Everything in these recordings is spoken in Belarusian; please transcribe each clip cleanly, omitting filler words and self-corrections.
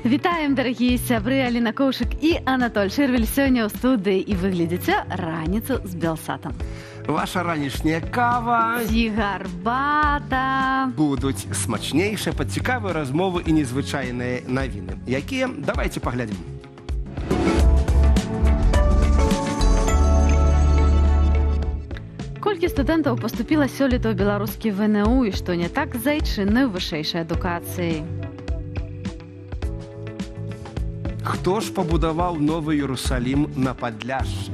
Вітаем, дарагія сябры, Аліна Коўшык і Анатоль Шырвель сёння ў студыі, і вы глядзіце «Раніцу з Белсатам». Ваша ранішняя кава ці гарбата будуць смачнейшыя пад цікавыя размовы і незвычайныя навіны. Якія? Давайте паглядзім. Колькі студэнтаў паступіла сёлета ў беларускі ВНУ і што не так з айчыннай вышэйшай адукацыяй? Хто ж пабудаваў Новы Иерусалім на Падляшшы?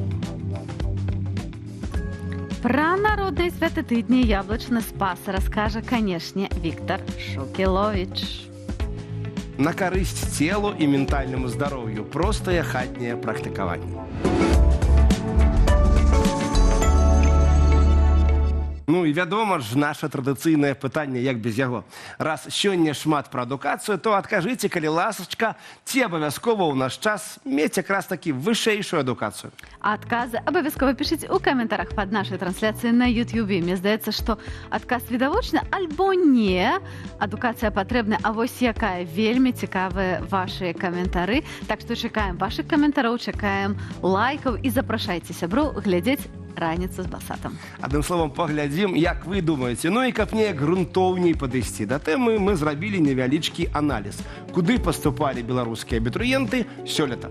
Пра народныя святы тыдні, яблычны спас раскажа, канешне, Віктор Шукелович. На карысць целу і ментальнаму здароўю простае хатняе практыкаванне. Ну і, вядома ж, наша традыцыйнае пытанне, як без яго. Раз сёння шмат пра адукацыю, то адкажыце, калі ласачка, ці абавязкова ў наш час мець якраз такі вышэйшую адукацыю? Адказы абавязкова пішыце ў каментарах пад нашай трансляцыяй на Ютубе. Мне здаецца, што адказ відавочны альбо не. Адукацыя патрэбна, а вось якая, вельмі цікавыя вашыя каментары. Так што чакаем вашых каментароў, чакаем лайкаў і запрашайце сяброў глядзець «Раніцу з Белсатам». Адным словом, паглядзім, як вы думаеце. Ну і каб неяк грунтоўней падысці да тэмы, мы зрабілі невялічкі аналіз. Куды паступалі беларускія абітурыенты сёлета?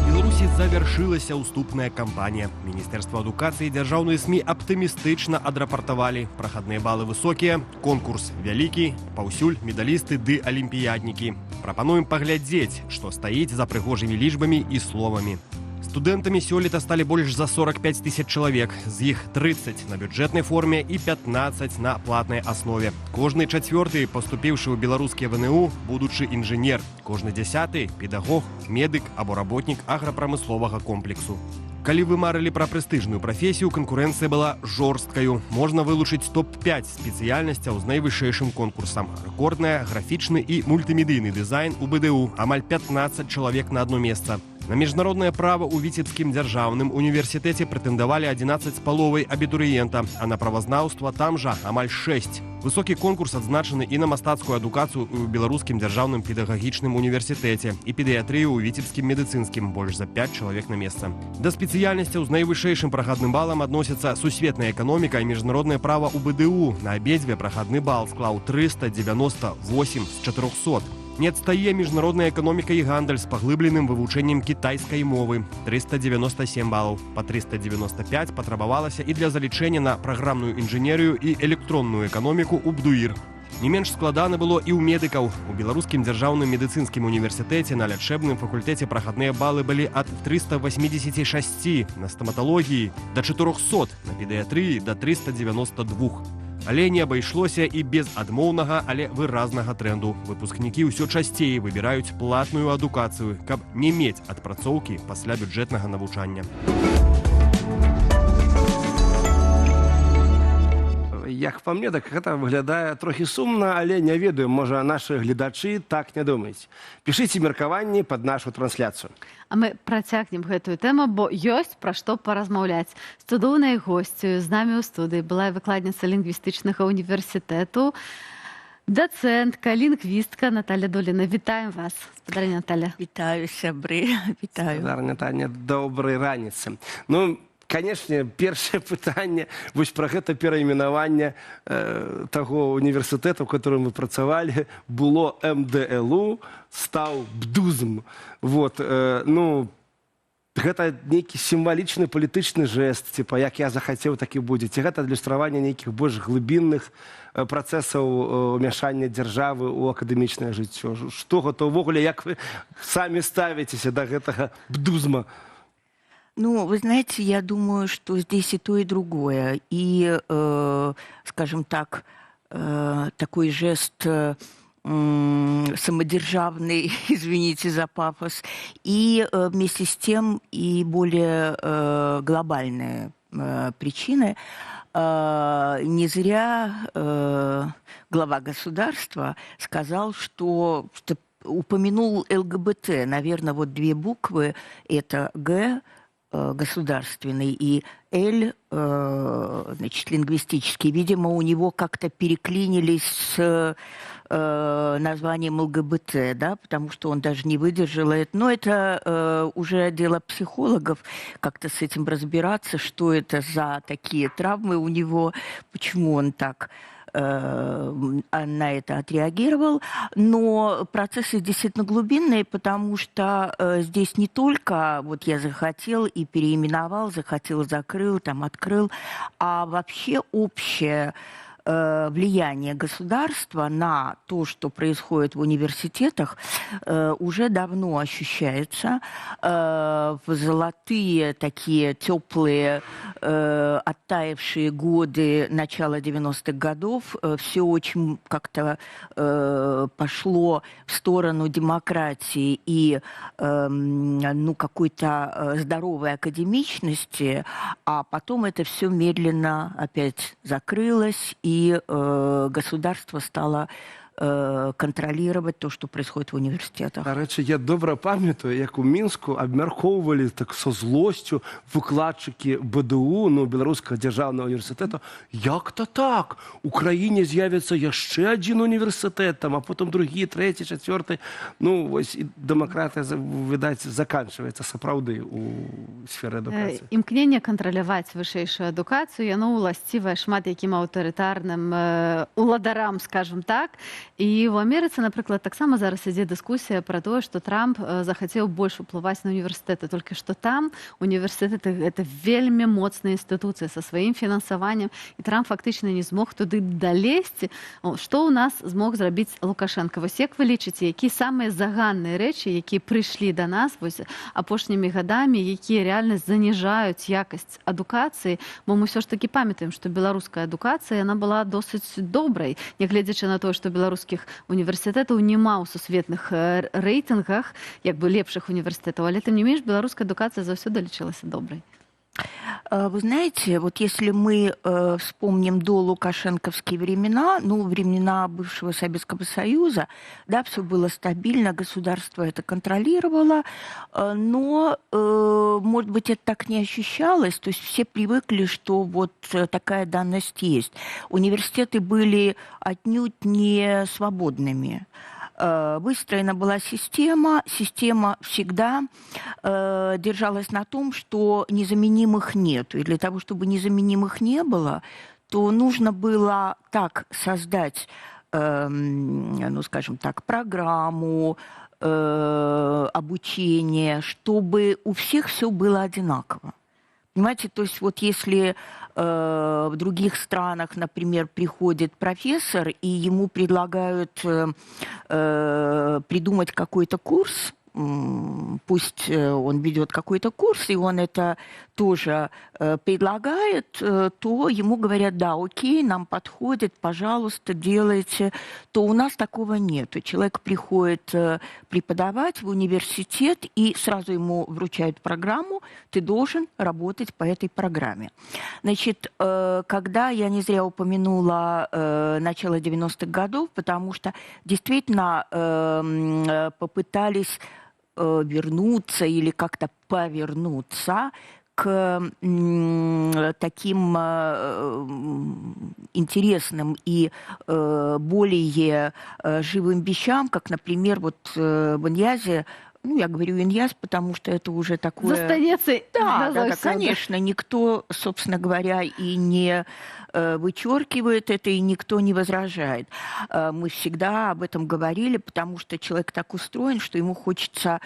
Беларусі завяршылася ўступная кампанія. Міністэрства адукацыі і дзяржаўныя СМІ аптымістычна адрапартавалі. Прахадныя балы высокія, конкурс вялікі, паўсюль медалісты ды алімпіяднікі. Прапануем паглядзець, што стаіць за прыгожымі лічбамі і словамі. Студэнтамі сёлета сталі больш за 45 тысяч чалавек, з іх 30 на бюджэтнай форме і 15 на платнай аснове. Кожны чацвёрты, паступіўшы ў беларускія ВНУ, будучы інжынер, кожны дзясяты педагог, медык або работнік аграпрамысловага комплексу. Калі вы марылі пра прэстыжную прафесію, канкурэнцыя была жорсткаю. Можна вылучыць топ-5 спецыяльнасцяў з найвышэйшым конкурсам. Рэкордная графічны і мультымедыйны дызайн у БДУ, амаль 15 чалавек на одно месца. На міжнароднае права ў Віцебскім дзяржаўным універсітэце прэтэндавалі 11 з паловай абітурыента, а на правазнаўства там жа амаль 6. Высокі конкурс адзначаны і на мастацкую адукацыю ў Беларускім дзяржаўным педагагічным універсітэце і педыятрыю ў Віцебскім медыцынскім, больш за 5 чалавек на месца. Да спецыяльнасцяў з найвышэйшым прахадным балам адносяцца сусветная эканоміка і міжнароднае права ў БДУ. На абедзве прахадны бал склаў 398 з 400. Не адстае міжнародная эканоміка і гандаль з паглыбленым вывучэннем кітайскай мовы, 397 балаў. Па 395 патрабавалася і для залічэння на праграмную інжынерыю і электронную эканоміку ў БДУІР. Не менш складана было і ў медыкаў. У Беларускім дзяржаўным медыцынскім універсітэце на лячэбным факультэце прахадныя балы былі ад 386, на стаматалогіі да 400, на педыятрыі да 392. Але не абышлося і без адмоўнага, але выразнага трэнду. Выпускнікі ўсё часцей выбіраюць платную адукацыю, каб не мець адпрацоўкі пасля бюджэтнага навучання. Як па мне, так гэта выглядае трохі сумна, але не ведаю, можа, нашы гледачы так не думаюць. Пішыце меркаванні пад нашу трансляцыю. А мы працягнем гэтую тэму, бо ёсць пра што паразмаўляць. З цудоўнай госцю з намі ў студыі была выкладніца лінгвістычнага універсітэту, дацэнтка, лінгвістка Наталля Доліна. Вітаем вас, спадарыня Наталля. Вітаю, сябры, вітаю. Спадарыня Наталля, добрай раніцы. Ну, канешне, першае пытанне вось пра гэта перайменаванне таго універсітэту, у которым вы працавалі, было МДЛУ, стаў БДУЗМ. Вот, ну, гэта нейкі сімвалічны палітычны жэст, типа як я захацеў, так і будзе. Ці гэта адлюстраванне нейкіх больш глыбінных працэсаў умяшання дзяржавы ў акадэмічнае жыццё? Што гэта ўвогуле, як вы самі ставіцеся да гэтага БДУЗМа? Ну, вы знаете, я думаю, что здесь и то, и другое. И, скажем так, такой жест самодержавный, извините за пафос, и вместе с тем и более глобальные причины. Не зря глава государства сказал, что упомянул ЛГБТ. Наверное, вот две буквы – это Г, государственный и Л, значит, лингвистический. Видимо, у него как-то переклинились с названием ЛГБТ, да, потому что он даже не выдержал это. Но это уже дело психологов, как-то с этим разбираться, что это за такие травмы у него, почему он так на это отреагировал. Но процессы действительно глубинные, потому что здесь не только вот я захотел и переименовал, захотел, закрыл, там открыл, а вообще общее влияние государства на то, что происходит в университетах, уже давно ощущается. В золотые такие теплые, оттаившие годы начала 90-х годов все очень как-то пошло в сторону демократии и ну, какой-то здоровой академичности, а потом это все медленно опять закрылось, и государство стало контролировать то, что происходит в университетах. Дарэчы, я добра памятаю, як у Мінску абмяркоўвалі так са злосцю выкладчыкі БДУ, ну, Беларускага дзяржаўнага універсітэту, як то так? У краіне з'явіцца яшчэ адзін універсітэт, там, а потым другі, трэці, чацвёрты. Ну, вось і дэмакратыя, відаць, заканчваецца сапраўды у сферы адукацыі. Імкненне кантраляваць вышэйшую адукацыю, яно ўласцівае шмат якім аўтарытарным уладарам, скажем так. І ў Амерыцы, напрыклад, таксама зараз ідзе дыскусія пра тое, што Трамп захацеў больш уплываць на універсітэты, толькі што там універсітэты — гэта вельмі моцная інстытуцыя са сваім фінансаваннем, і Трамп фактычна не змог туды далезці. Што ў нас змог зрабіць Лукашэнка? Вось як вы лічыце, якія самыя заганныя рэчы, якія прыйшлі да нас вось апошнімі гадамі, якія рэальна заніжаюць якасць адукацыі? Бо мы ўсё ж такі памятаем, што беларуская адукацыя, яна была досыць добрай, нягледзячы на тое, што беларускіх універсітэтаў няма ў сусветных рэйтынгах як бы лепшых універсітэтаў, але тым не менш беларуская адукацыя заўсёды лічылася добрай. Вы знаете, вот если мы вспомним до лукашенковские времена, ну, времена бывшего Советского Союза, да, все было стабильно, государство это контролировало, но, может быть, это так не ощущалось, то есть все привыкли, что вот такая данность есть. Университеты были отнюдь не свободными. Выстроена была система, система всегда держалась на том, что незаменимых нет. И для того, чтобы незаменимых не было, то нужно было так создать, ну, скажем так, программу обучения, чтобы у всех все было одинаково. Понимаете, то есть вот если в других странах, например, приходит профессор, и ему предлагают придумать какой-то курс, пусть он ведет какой-то курс, и он это тоже предлагает, то ему говорят: да, окей, нам подходит, пожалуйста, делайте. То у нас такого нет. Человек приходит преподавать в университет, и сразу ему вручают программу, ты должен работать по этой программе. Значит, когда я не зря упомянула начало 90-х годов, потому что действительно попытались вернуться или как-то повернуться к таким интересным и более живым вещам, как, например, вот в Иньязе. Ну, я говорю Иньяз, потому что это уже такое. Застанецца. Да, конечно, никто, собственно говоря, и не вычеркивает это, и никто не возражает. Мы всегда об этом говорили, потому что человек так устроен, что ему хочется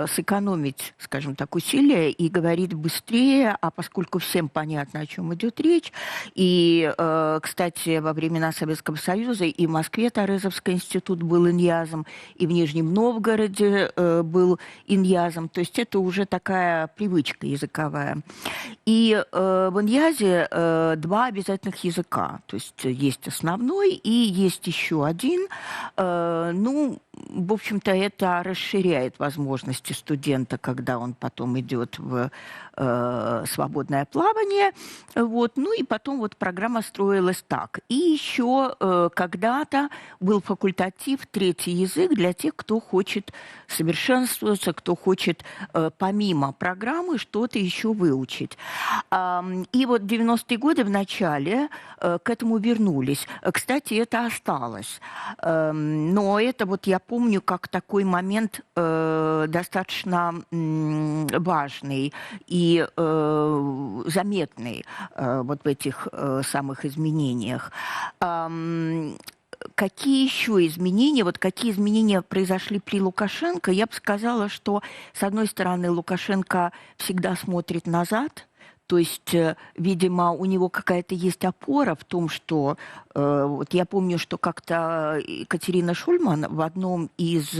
сэкономить, скажем так, усилия и говорить быстрее, а поскольку всем понятно, о чем идет речь, и, кстати, во времена Советского Союза и в Москве Торезовский институт был иньязом, и в Нижнем Новгороде был иньязом, то есть это уже такая привычка языковая. И в иньязе два обязательных языка, то есть есть основной и есть еще один. Ну, В общем-то, это расширяет возможности студента, когда он потом идет в свободное плавание. Вот. Ну и потом вот программа строилась так. И еще когда-то был факультатив «Третий язык» для тех, кто хочет совершенствоваться, кто хочет помимо программы что-то еще выучить. И вот 90-е годы в начале к этому вернулись. Кстати, это осталось. Но это вот я помню как такой момент достаточно важный и заметный вот в этих самых изменениях. Какие еще изменения, вот какие изменения произошли при Лукашенко, я бы сказала, что, с одной стороны, Лукашенко всегда смотрит назад, то есть, видимо, у него какая-то есть опора в том, что... Вот я помню, что как-то Екатерина Шульман в одном из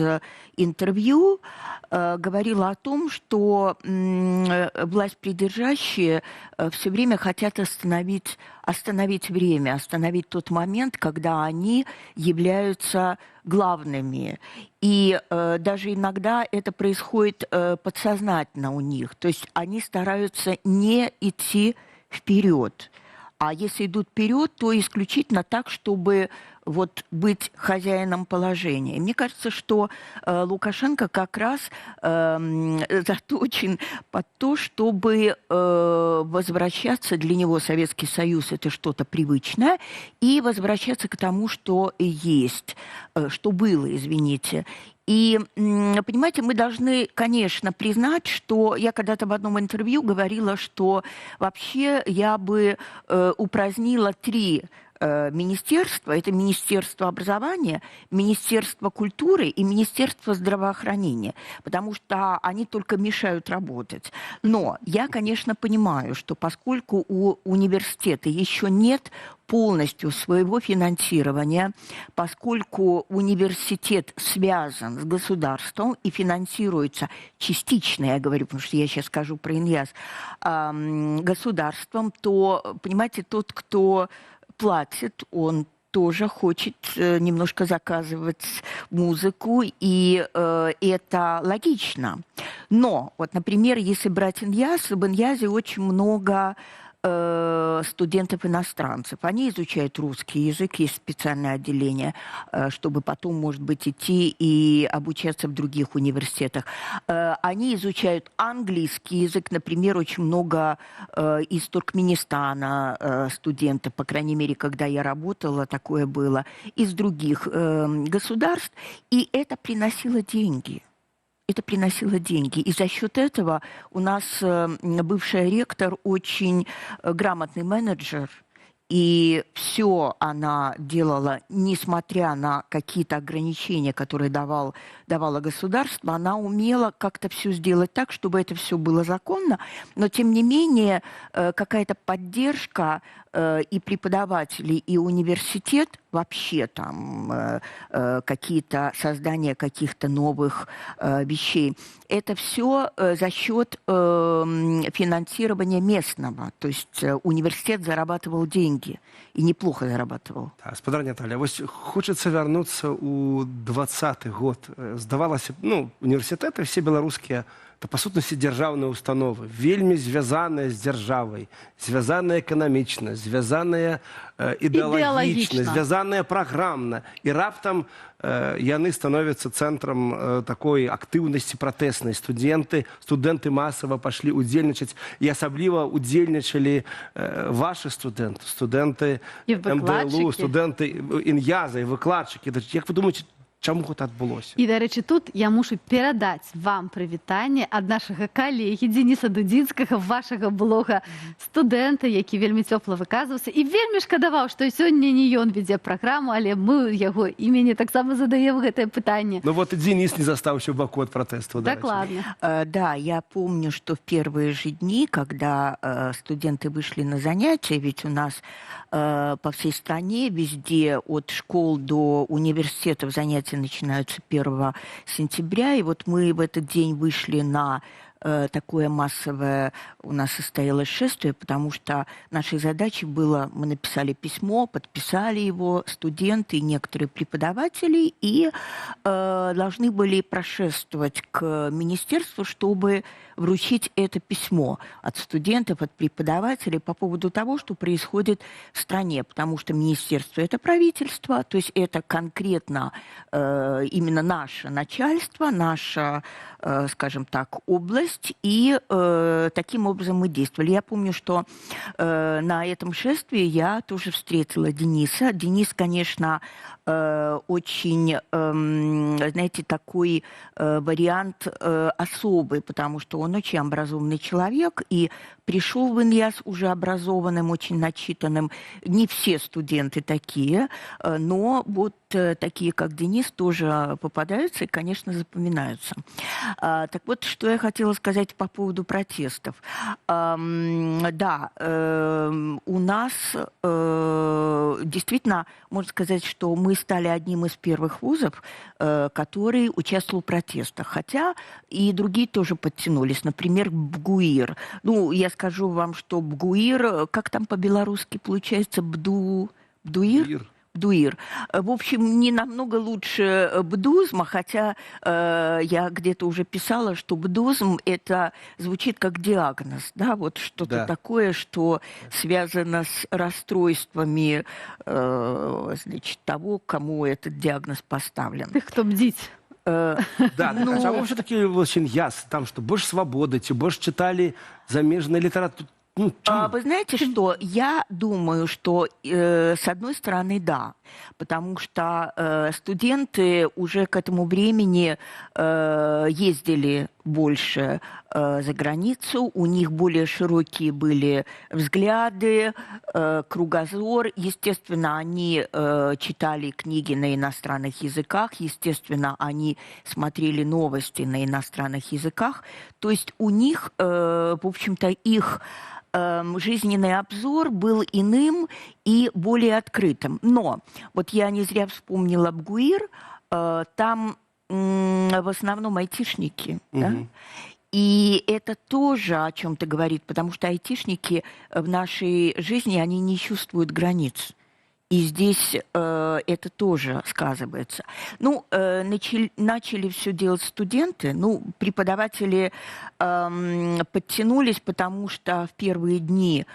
интервью говорила о том, что власть придержащие все время хотят остановить время, остановить тот момент, когда они являются главными. И даже иногда это происходит подсознательно у них. То есть они стараются не идти вперед. А если идут вперед, то исключительно так, чтобы вот быть хозяином положения. И мне кажется, что Лукашенко как раз заточен под то, чтобы возвращаться, для него Советский Союз — это что-то привычное, и возвращаться к тому, что есть, что было, извините. И, понимаете, мы должны, конечно, признать, что я когда-то в одном интервью говорила, что вообще я бы упразднила три министерства. Это Министерство образования, Министерство культуры и Министерство здравоохранения, потому что они только мешают работать. Но я, конечно, понимаю, что поскольку у университета еще нет полностью своего финансирования, поскольку университет связан с государством и финансируется частично, я говорю, потому что я сейчас скажу про Инъяз, государством, то, понимаете, тот, кто платит, он тоже хочет немножко заказывать музыку, и это логично. Но, вот, например, если брать Инъяз, в Инъязе очень много студентов-иностранцев. Они изучают русский язык, есть специальное отделение, чтобы потом, может быть, идти и обучаться в других университетах. Они изучают английский язык, например, очень много из Туркменистана студентов, по крайней мере, когда я работала, такое было, из других государств, и это приносило деньги. Это приносило деньги. И за счет этого у нас бывшая ректор очень грамотный менеджер. И все она делала, несмотря на какие-то ограничения, которые давало государство, она умела как-то все сделать так, чтобы это все было законно. Но, тем не менее, какая-то поддержка и преподавателей, и университет, вообще там какие-то создания каких-то новых вещей, это все за счет финансирования местного. То есть университет зарабатывал деньги и неплохо зарабатывал. Да, спадарыня Наталья, вось хочется вернуться у 20-й год. Здавалася, ну, университеты все белорусские, это, па сутнасці, дзяржаўныя установы, вельмі звязаныя з дзяржавай, звязаныя эканамічна, звязаныя ідэалагічна, звязаныя праграмна. І раптам яны становяцца цэнтрам такой актыўнасці пратэснай. Студэнты масава пашлі удзельнічаць, і асабліва удзельнічалі вашы студэнты, студэнты МДЛУ, студэнты Ін'яза і выкладчыкі. Як вы думаеце, чаму гэта адбылося? І, дарэчы, тут я мушу перадаць вам прывітанне ад нашага калегі Дзяніса Дудзінскага, вашага блога студэнта, які вельмі цёпла выказваўся і вельмі шкадаваў, што сёння не ён вядзе праграму, але мы ў яго імені таксама задаем гэтае пытанне. Ну вот и Денис не застаўся ў баку ад пратэсту. Дакладна. Да, я помню, что в первые же дни, когда студенты вышли на занятия, ведь у нас по всей стране, везде от школ до университетов занятия начинаются 1 сентября, и вот мы в этот день вышли на такое массовое у нас состоялось шествие, потому что нашей задачей было, мы написали письмо, подписали его студенты и некоторые преподаватели, и должны были прошествовать к министерству, чтобы вручить это письмо от студентов, от преподавателей по поводу того, что происходит в стране, потому что министерство – это правительство, то есть это конкретно именно наше начальство, наша, скажем так, область, и таким образом мы действовали. Я помню, что на этом шествии я тоже встретила Дениса. Денис, конечно, очень, знаете, такой вариант особый, потому что он очень образованный человек и пришел в Иняз уже образованным, очень начитанным. Не все студенты такие, но вот такие, как Денис, тоже попадаются и, конечно, запоминаются. Так вот, что я хотела сказать по поводу протестов. Да, у нас действительно, можно сказать, что мы стали одним из первых вузов, который участвовал в протестах. Хотя и другие тоже подтянулись. Например, БГУИР. Ну, я скажу вам, что БГУИР, как там по-белорусски получается, БДУИР? БДУИР. В общем, не намного лучше бдузма, хотя я где-то уже писала, что бдузм это звучит как диагноз, да, вот что-то такое, что связано с расстройствами, значит, того, кому этот диагноз поставлен. Тых, хто бдзіць. Да, так, а чаму все-таки INYAS? Там что, больше свободы, ці больш чыталі замежнай літаратуры? Ну, чаму? Вы знаете что? Я думаю, что с одной стороны, да, потому что студенты уже к этому времени ездили больше за границу, у них более широкие были взгляды, кругозор. Естественно, они читали книги на иностранных языках, естественно, они смотрели новости на иностранных языках. То есть у них, в общем-то, их жизненный обзор был иным и более открытым. Но вот я не зря вспомнила БГУИР, там в основном айтишники, да? И это тоже о чем-то говорит, потому что айтишники в нашей жизни, они не чувствуют границ. И здесь это тоже сказывается. Ну, начали все делать студенты. Ну, преподаватели подтянулись, потому что в первые дни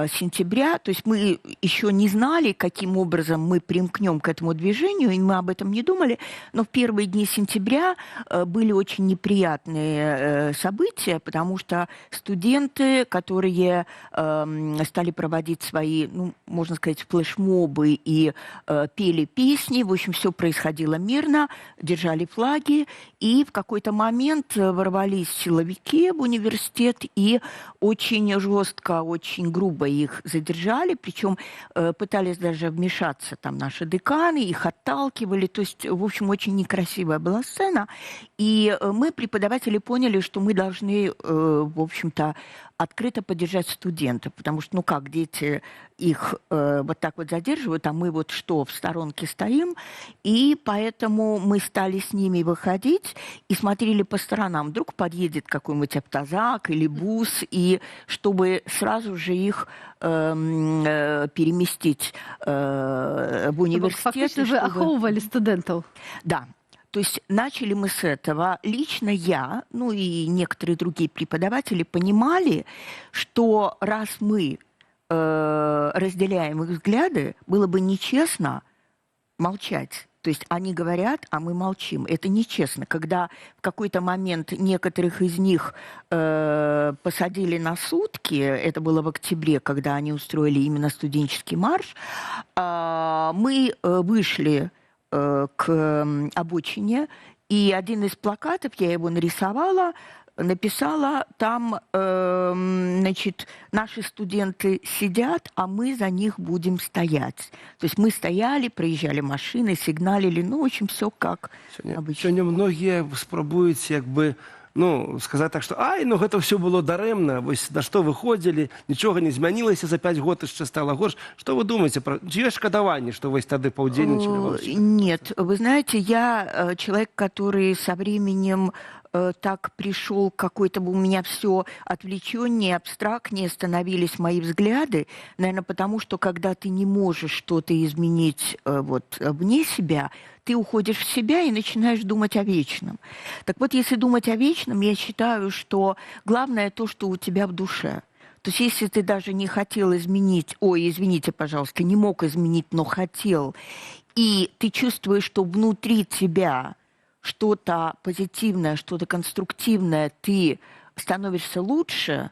сентября, то есть мы еще не знали, каким образом мы примкнем к этому движению, и мы об этом не думали, но в первые дни сентября были очень неприятные события, потому что студенты, которые стали проводить свои, ну, можно сказать, флешмобы и пели песни, в общем, все происходило мирно, держали флаги, и в какой-то момент ворвались силовики в университет и очень жестко, очень грубо их задержали, причем пытались даже вмешаться там наши деканы, их отталкивали, то есть, в общем, очень некрасивая была сцена, и мы, преподаватели, поняли, что мы должны, в общем-то, открыто поддержать студентов, потому что, ну как, дети их вот так вот задерживают, а мы вот что, в сторонке стоим, и поэтому мы стали с ними выходить и смотрели по сторонам. Вдруг подъедет какой-нибудь автозак или бус, и чтобы сразу же их переместить в университет. Фактычна вы ахоўвалі студэнтаў. Да. То есть начали мы с этого. Лично я, ну и некоторые другие преподаватели понимали, что раз мы разделяем их взгляды, было бы нечестно молчать. То есть они говорят, а мы молчим. Это нечестно. Когда в какой-то момент некоторых из них посадили на сутки, это было в октябре, когда они устроили именно студенческий марш, мы вышли к обочине, и один из плакатов, я его нарисовала, написала там, значит, наши студенты сидят, а мы за них будем стоять. То есть мы стояли, проезжали машины, сигналили, ну, в общем, все как Сёння, обычно. Сёння многія спрабуюць як бы, ну, сказаць так, што ай, ну гэта ўсё было дарэмна, вось на што выходзілі, нічога не змянілася за 5 год, яшчэ стала горш. Што вы думаеце пра, ці ёсць шкадаванне, што вось тады паўдзельнічалі ва ўсім? Нет, вы знаете, я человек, который со временем так пришел какой-то, у меня все отвлеченнее, абстрактнее становились мои взгляды. Наверное, потому что когда ты не можешь что-то изменить вот вне себя, ты уходишь в себя и начинаешь думать о вечном. Так вот, если думать о вечном, я считаю, что главное то, что у тебя в душе. То есть если ты даже не хотел изменить, ой, извините, пожалуйста, не мог изменить, но хотел, и ты чувствуешь, что внутри тебя что-то позитивное, что-то конструктивное, ты становишься лучше,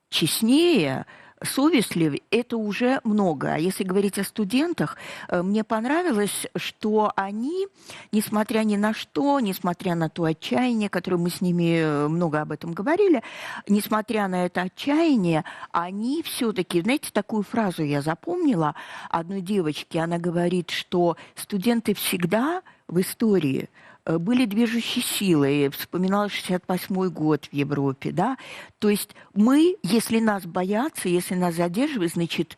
честнее, совестливее, это уже много. А если говорить о студентах, мне понравилось, что они, несмотря ни на что, несмотря на то отчаяние, которое мы с ними много об этом говорили, несмотря на это отчаяние, они все-таки, знаете, такую фразу я запомнила одной девочки, она говорит, что студенты всегда в истории были движущей силой, вспоминала 68-й год в Европе, да, то есть мы, если нас боятся, если нас задерживают, значит,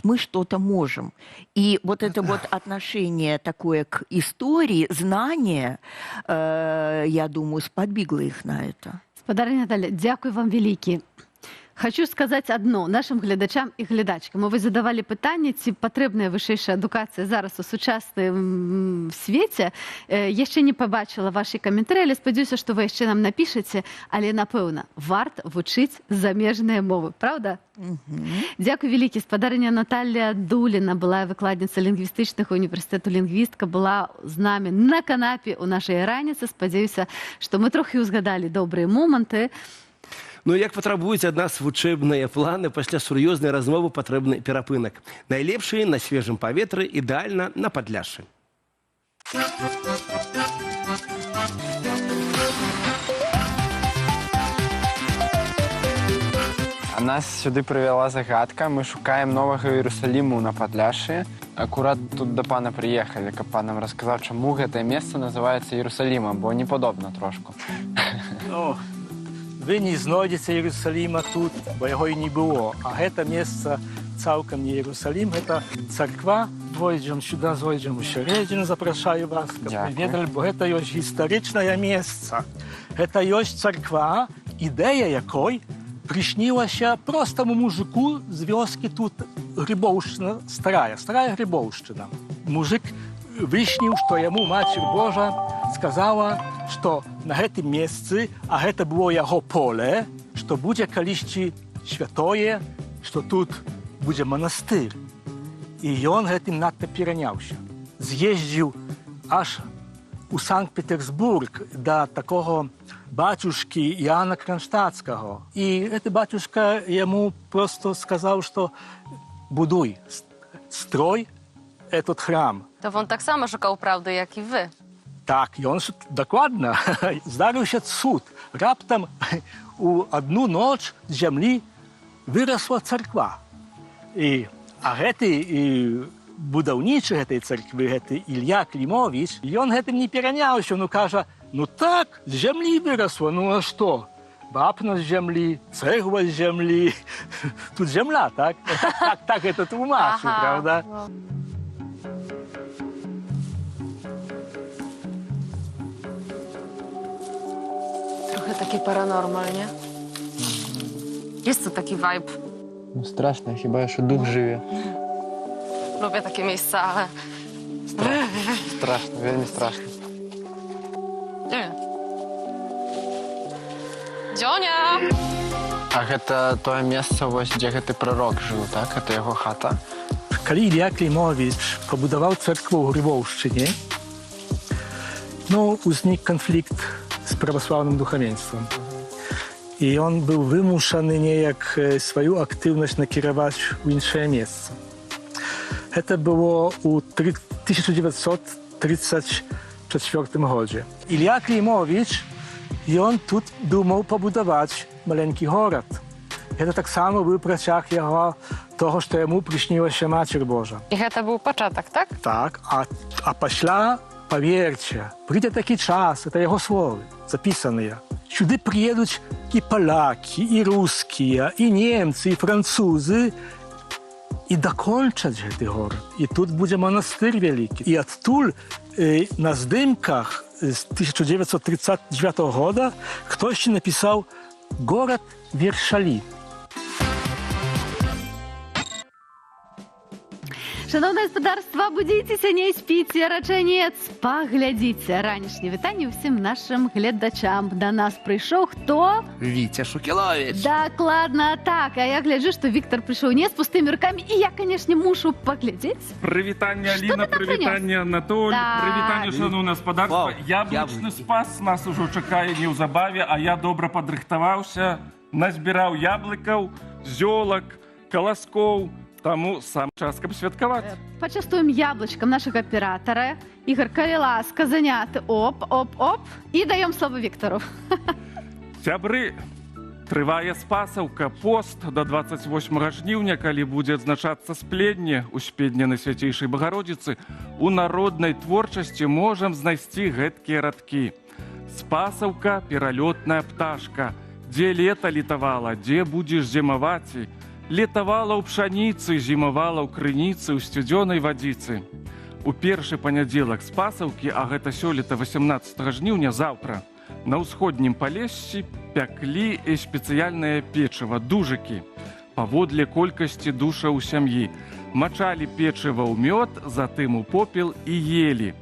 мы что-то можем. И вот это вот отношение такое к истории, знание, я думаю, сподвигло их на это. Спадарыня Наталля, дзякуй вам вялікі. Хачу сказаць адно нашым гледачам і глядачкам. Вы задавалі пытанне, ці патрэбная вышэйшая адукацыя зараз у сучасным свеце. Яшчэ не пабачыла вашы каментары, але спадзяюся, што вы яшчэ нам напішаце, але напэўна, варта вучыць замежныя мовы, праўда? Дзякуй вялікі. Спадарыня Наталля Дуліна, была выкладніца лінгвістычнага універсітэту, лінгвістка, была з намі на канапе ў нашай раніцы. Спадзяюся, што мы трохі ўзгадалі добрыя моманты. Ну, як патрабуюць ад нас вучэбныя планы, пасля сур'ёзнай размовы патрэбны перапынак. Найлепшы на свежым паветры, ідэальна на Падляшшы. А нас сюды прывяла загадка. Мы шукаем новага Іерусаліму на Падляшшы. Акурат тут да пана прыехалі, каб пан нам расказаў, чаму гэтае месца называецца Іерусалімам, бо не падобна трошку. Ну, вы не знойдзеце Іерусаліма тут, бо яго і не было. А гэта месца цалкам не Іерусалім, гэта царква. Войдзем сюда, зойдзем у сярэдзіну, запрашаю вас, каб вы Дзякую. ведалі, бо гэта ёсць гістарычнае месца. Гэта ёсць царква, ідэя якой прыснілася простаму мужику з вёскі тут Грыбоўшчына старая, старая Грыбоўшчына. Мужик высніў, што яму Мацер Божа сказала, што на гэтым месцы, а гэта было яго поле, што будзе калісьці святое, што тут будзе манастыр. І ён гэтым надта пераняўся. З'ездзіў аж у Санкт-Петербург да такога бацюшкі Іоанна Кронштадтскага. І гэты бацюшка яму просто сказаў, што будуй, строй этот храм. To on tak samo szukał prawdy, jak i wy. Так, ён дакладна. Здарыўся цуд. Раптам у адну ноч з зямлі вырасла царква. А гэты і будаўнічы гэтай царквы, гэты Ілья Клімовіч, ён гэтым не пераняўся, ну кажа, ну так, з зямлі вырасла, ну а што? Вапна з зямлі, цэгла з зямлі. Тут зямля, так? Так, так гэта тлумачыў, правда? No. Trochę takie paranormal, nie? Jest to taki vibe. Ну, страшна, хіба що дух жыве. Lubię takie miejsca, ale... Страшна, вельмі страшна. Nie. Dzionia! А гэта тое месца, вось, дзе гэты прарок жыў, так? Гэта яго хата. Калі Ілья Клімовіч пабудаваў царкву ў Грыбоўшчыне, ну, узнік канфлікт з праваслаўным духавенствам. І ён быў вымушаны неяк сваю актыўнасць накіраваць у іншае месца. Гэта было ў 1934 годзе. Ілья Клімовіч, ён тут думаў пабудаваць маленькі горад. Гэта таксама быў працяг яго того, што яму прыснілася Мацер Божа. I гэта był początek, tak? Так, а пасля, паверце, прыйдзе такі час, это яго словы, запісаныя. Сюды прыедуць і палякі, і рускія, і немцы, і французы, І дакончаць гэты горад. І тут будзе манастыр вялікі. І адтуль на здымках з 1939 года хтосьці напісаў «Горад Вершалін». Шаноўнае спадарства, будзіцеся, не спіце, рачанец, паглядзіце. Ранішні вітанне ўсім нашым гледачам. Да нас прыйшоў хто? Віця Шукелович. Дакладна так. А я гляджу, што Віктор прыйшоў не з пустымі рукамі, і я, канешне, мушу паглядзець. Прывітанне, Што Аліна, ты там прывітанне, Анатоль, Так. прывітанне, шаноўнае спадарства. Вау, Яблычны яблыкі. спас нас ужо чакае неўзабаве, а я добра падрыхтаваўся, назбіраў яблыкаў, зёлак, каласкоў, таму сам час, каб святкаваць. Пачастуем яблычкам нашага аператара. Ігор, калі ласка, заняты. Оп, оп, оп. І даём слова Віктору. Сябры, трывае спасаўка, пост до 28 жніўня, калі будзе адзначацца спленне, успенне Найсвяцейшай Багародзіцы, у народнай творчасці можам знайсці гэткія радкі. Спасаўка — пералётная пташка, дзе лета літавала, дзе будзеш зімаваць? Летавала ў пшаніцы, зімавала ў крыніцы, ў сцюдзёнай вадзіцы. У першы панядзелак спасаўкі, а гэта сёлета 18 жніўня, заўтра, на ўсходнім Палессі пяклі і спецыяльнае печыва, дужыкі, паводле колькасці душаў у сям'і. Мачалі печыва ў мёд, затым у попел і елі.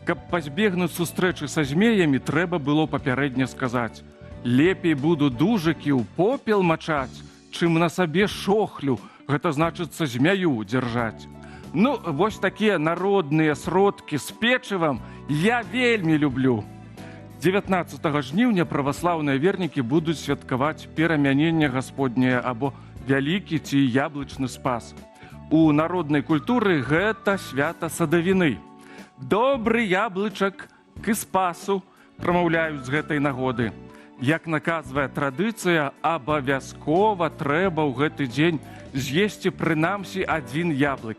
Каб пазбегнуць сустрэчы са змеямі, трэба было папярэдне сказаць: «Лепей буду дужыкі ў попел мачаць, чым на сабе шохлю, гэта значыцца змяю, дзяржаць». Ну, вось такія народныя сродкі з печывам я вельмі люблю. 19 жніўня праваслаўныя вернікі будуць святкаваць перамяненне Гасподняе або вялікі ці яблычны спас. У народнай культуры гэта свята садавіны. «Добры яблычак к спасу», прамаўляюць з гэтай нагоды. Як наказвае традыцыя, абавязкова трэба ў гэты дзень з'есці прынамсі адзін яблык.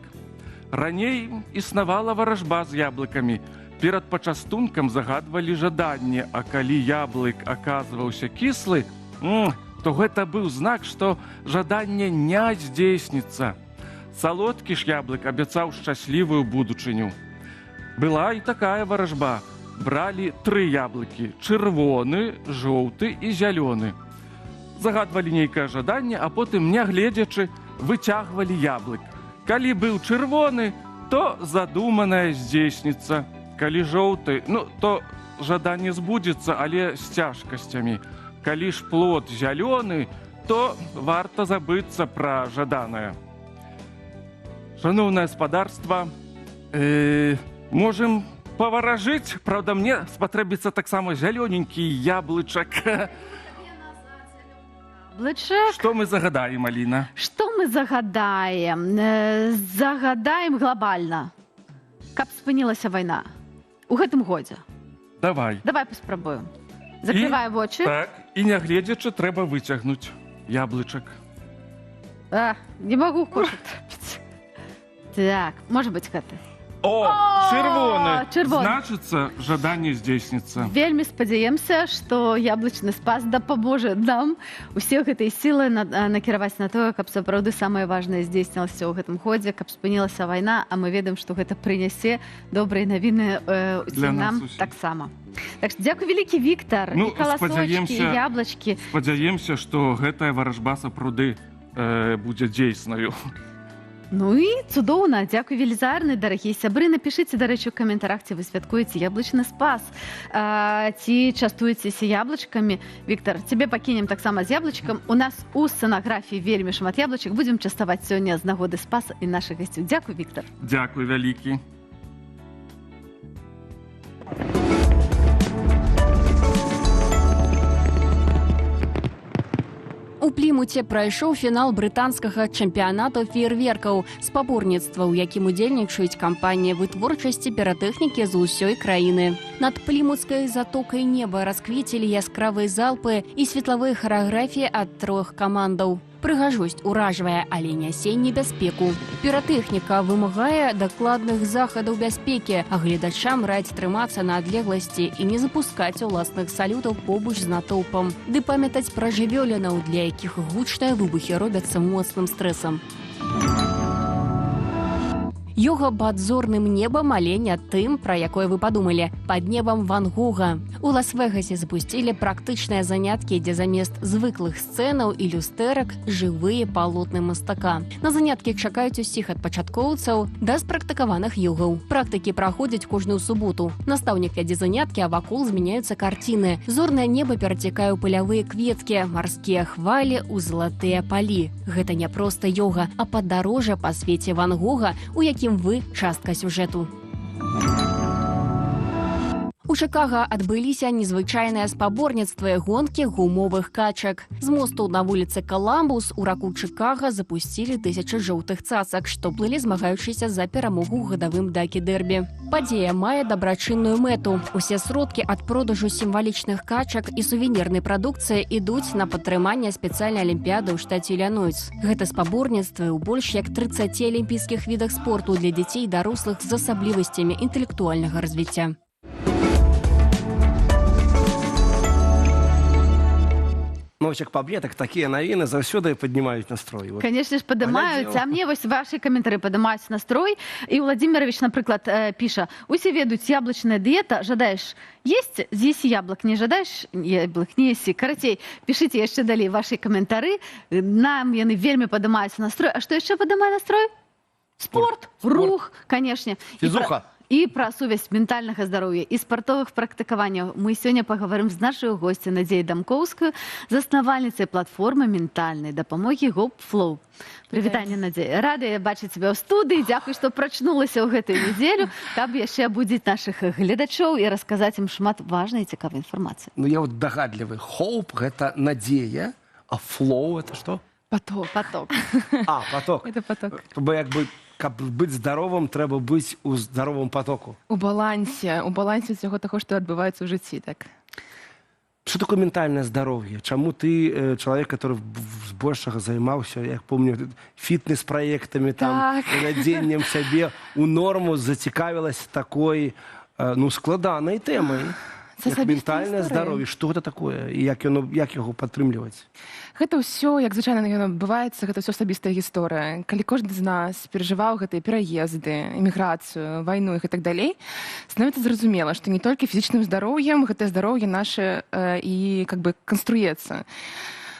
Раней існавала варажба з яблыкамі. Перад пачастункам загадвалі жаданне, а калі яблык аказваўся кіслы, то гэта быў знак, што жаданне не здзейсніцца. Салодкі ж яблык абяцаў шчаслівую будучыню. Была і такая варажба. Бралі тры яблыкі: чырвоны, жоўты і зялёны. Загадвалі нейкае жаданне, а потым, нягледзячы, выцягвалі яблык. Калі быў чырвоны, то задуманае здзейсніцца. Калі жоўты, ну, то жаданне збудзецца, але з цяжкасцямі. Калі ж плод зялёны, то варта забыцца пра жаданае. Шаноўнае спадарства, можам паваражыць, праўда, мне спатрэбіцца таксама зялёненькі яблычак. Яблычак. Што мы загадаем, Аліна? Што мы загадаем? Загадаем глобальна, каб спынілася вайна у гэтым годзе. Давай. Давай паспрабуем. Закрывай вочы. Так, і нягледзячы трэба выцягнуць яблычак. А, не магу кошак трапіць. Так, можа быць гэты. О, чырвоны. Чырвоны. Значыцца, жаданне здзейсніцца. Вельмі спадзяемся, што яблычны спас дапаможа нам усе гэтыя сілы накіраваць на тое, каб сапраўды самае важнае здзейснілася ў гэтым годзе, каб спынілася вайна, а мы ведаем, што гэта прынясе добрыя навіны Для усім нас нам усіх. таксама. Так што дзякуй вялікі, Віктор, Ну, і каласочкі, і яблычкі. Спадзяемся, што гэтая варажба сапраўды будзе дзейснаю. Ну і цудоўна, дзякуй велізарны, дарагія сябры. Напішыце, дарэчы, у каментарах, ці вы святкуеце яблычны спас, ці частуецеся яблычкамі. Віктор, цябе пакінем таксама з яблычкам. У нас у сцэнаграфіі вельмі шмат яблычак. Будзем частаваць сёння з нагоды спаса і нашых гасцяў. Дзякуй, Віктор. Дзякуй вялікі. У Плімуце прайшоў фінал брытанскага чэмпіянату феерверкаў, спаборніцтва, у якім удзельнічаюць кампаніі вытворчасці піратэхнікі з усёй краіны. Над Плімуцкай затокай неба расквецілі яскравыя залпы і светлавыя харэаграфіі ад трох камандаў. Прыгажосць уражвае, але нясе небяспеку. Піратэхніка вымагае дакладных захадаў бяспекі, а гледачам раць трымацца на адлегласці і не запускаць уласных салютаў побач з натоўпам. Ды памятаць пра жывёлінаў, для якіх гучныя выбухі робяцца моцным стрэсам. Йога пад зорным небам, але не тым, пра якое вы падумалі, пад небам Ван Гога. У Лас-Вегасе запусцілі практычныя заняткі, дзе замест звыклых сцэнаў і люстэрак жывыя палотны мастака. На заняткі чакаюць усіх, ад пачаткоўцаў да спрактыкаваных йогаў. Практыкі праходзяць кожную суботу. Настаўнік вядзе заняткі, а вакол змяняюцца карціны. Зорнае неба перацякае ў палявыя кветкі, марскія хвалі ў залатыя палі. Гэта не проста йога, а падарожжа па свеце Ван Гога, у якім вы частка сюжэту. У Чыкага адбыліся незвычайныя спаборніцтвы — гонкі гумовых качак. З мосту на вуліцы Каламбус у раку Чыкага запусцілі тысячы жоўтых цацак, што плылі, змагаючыся за перамогу ў гадавым дакі-дэрбі. Падзея мае дабрачынную мэту. Усе сродкі ад продажу сімвалічных качак і сувенірнай прадукцыі ідуць на падтрыманне спецыяльнай алімпіяды ў штаце Іллінойс. Гэта спаборніцтвы ў больш як 30 алімпійскіх відах спорту для дзяцей і дарослых з асаблівасцямі інтэлектуальнага развіцця. Ну, вось як па мне, так такія навіны заўсёды паднімаюць настрой. Вот. Конечно ж, падымаюць. Паглядзеў. А мне вось ваши каментары падымаюць настрой. І Владимирович, напрыклад, піша: «Усе ведаюць, яблычная дыета: жадаеш есть — з'есі яблык, не жадаеш яблык — не есі». Карацей, пішыце яшчэ далей ваши каментары. Нам яны вельмі падымаюць настрой. А што яшчэ падымае настрой? Спорт, Спорт. рух, конечно. Фізуха. І пра сувязь ментальнага здароўя і спартовых практыкаванняў мы сёння пагаворым з нашай госцяй Надзеяй Дамкоўскаю, заснавальніцай платформы ментальнай дапамогі GoPflow. Прывітанне, Надзея. Рада бачыць цябе ў студыі. Дзякуй, што прачнулася ў гэтую нядзелю, каб яшчэ абудзіць нашых гледачоў і расказаць ім шмат важнай і цікавай інфармацыі. Ну, я вот дагадлівы. Hope — гэта надзея, а flow — это что? Поток. Поток. А, поток. Это поток. Бо як бы, каб быць здаровым, трэба быць у здаровым потоку. У балансе ўсяго таго, што адбываецца ў жыцці, так. Что такое ментальнае здароўе? Чаму ты, чалавек, который збольшага займаўся, як помню, фітнес-праектамі, там, прывядзеннем сябе ў норму, зацікавілася такой, ну, складанай тэмай, Це як асабістая ментальнае гісторыя. здароўе? Што гэта такое і як яно, як яго падтрымліваць? Гэта ўсё, як звычайна яно адбываецца, гэта ўсё асабістая гісторыя. Калі кожны з нас перажываў гэтыя пераезды, эміграцыю, вайну і гэтак далей, становіцца зразумела, што не толькі фізічным здароўем гэтае здароўе наше і как бы канструецца.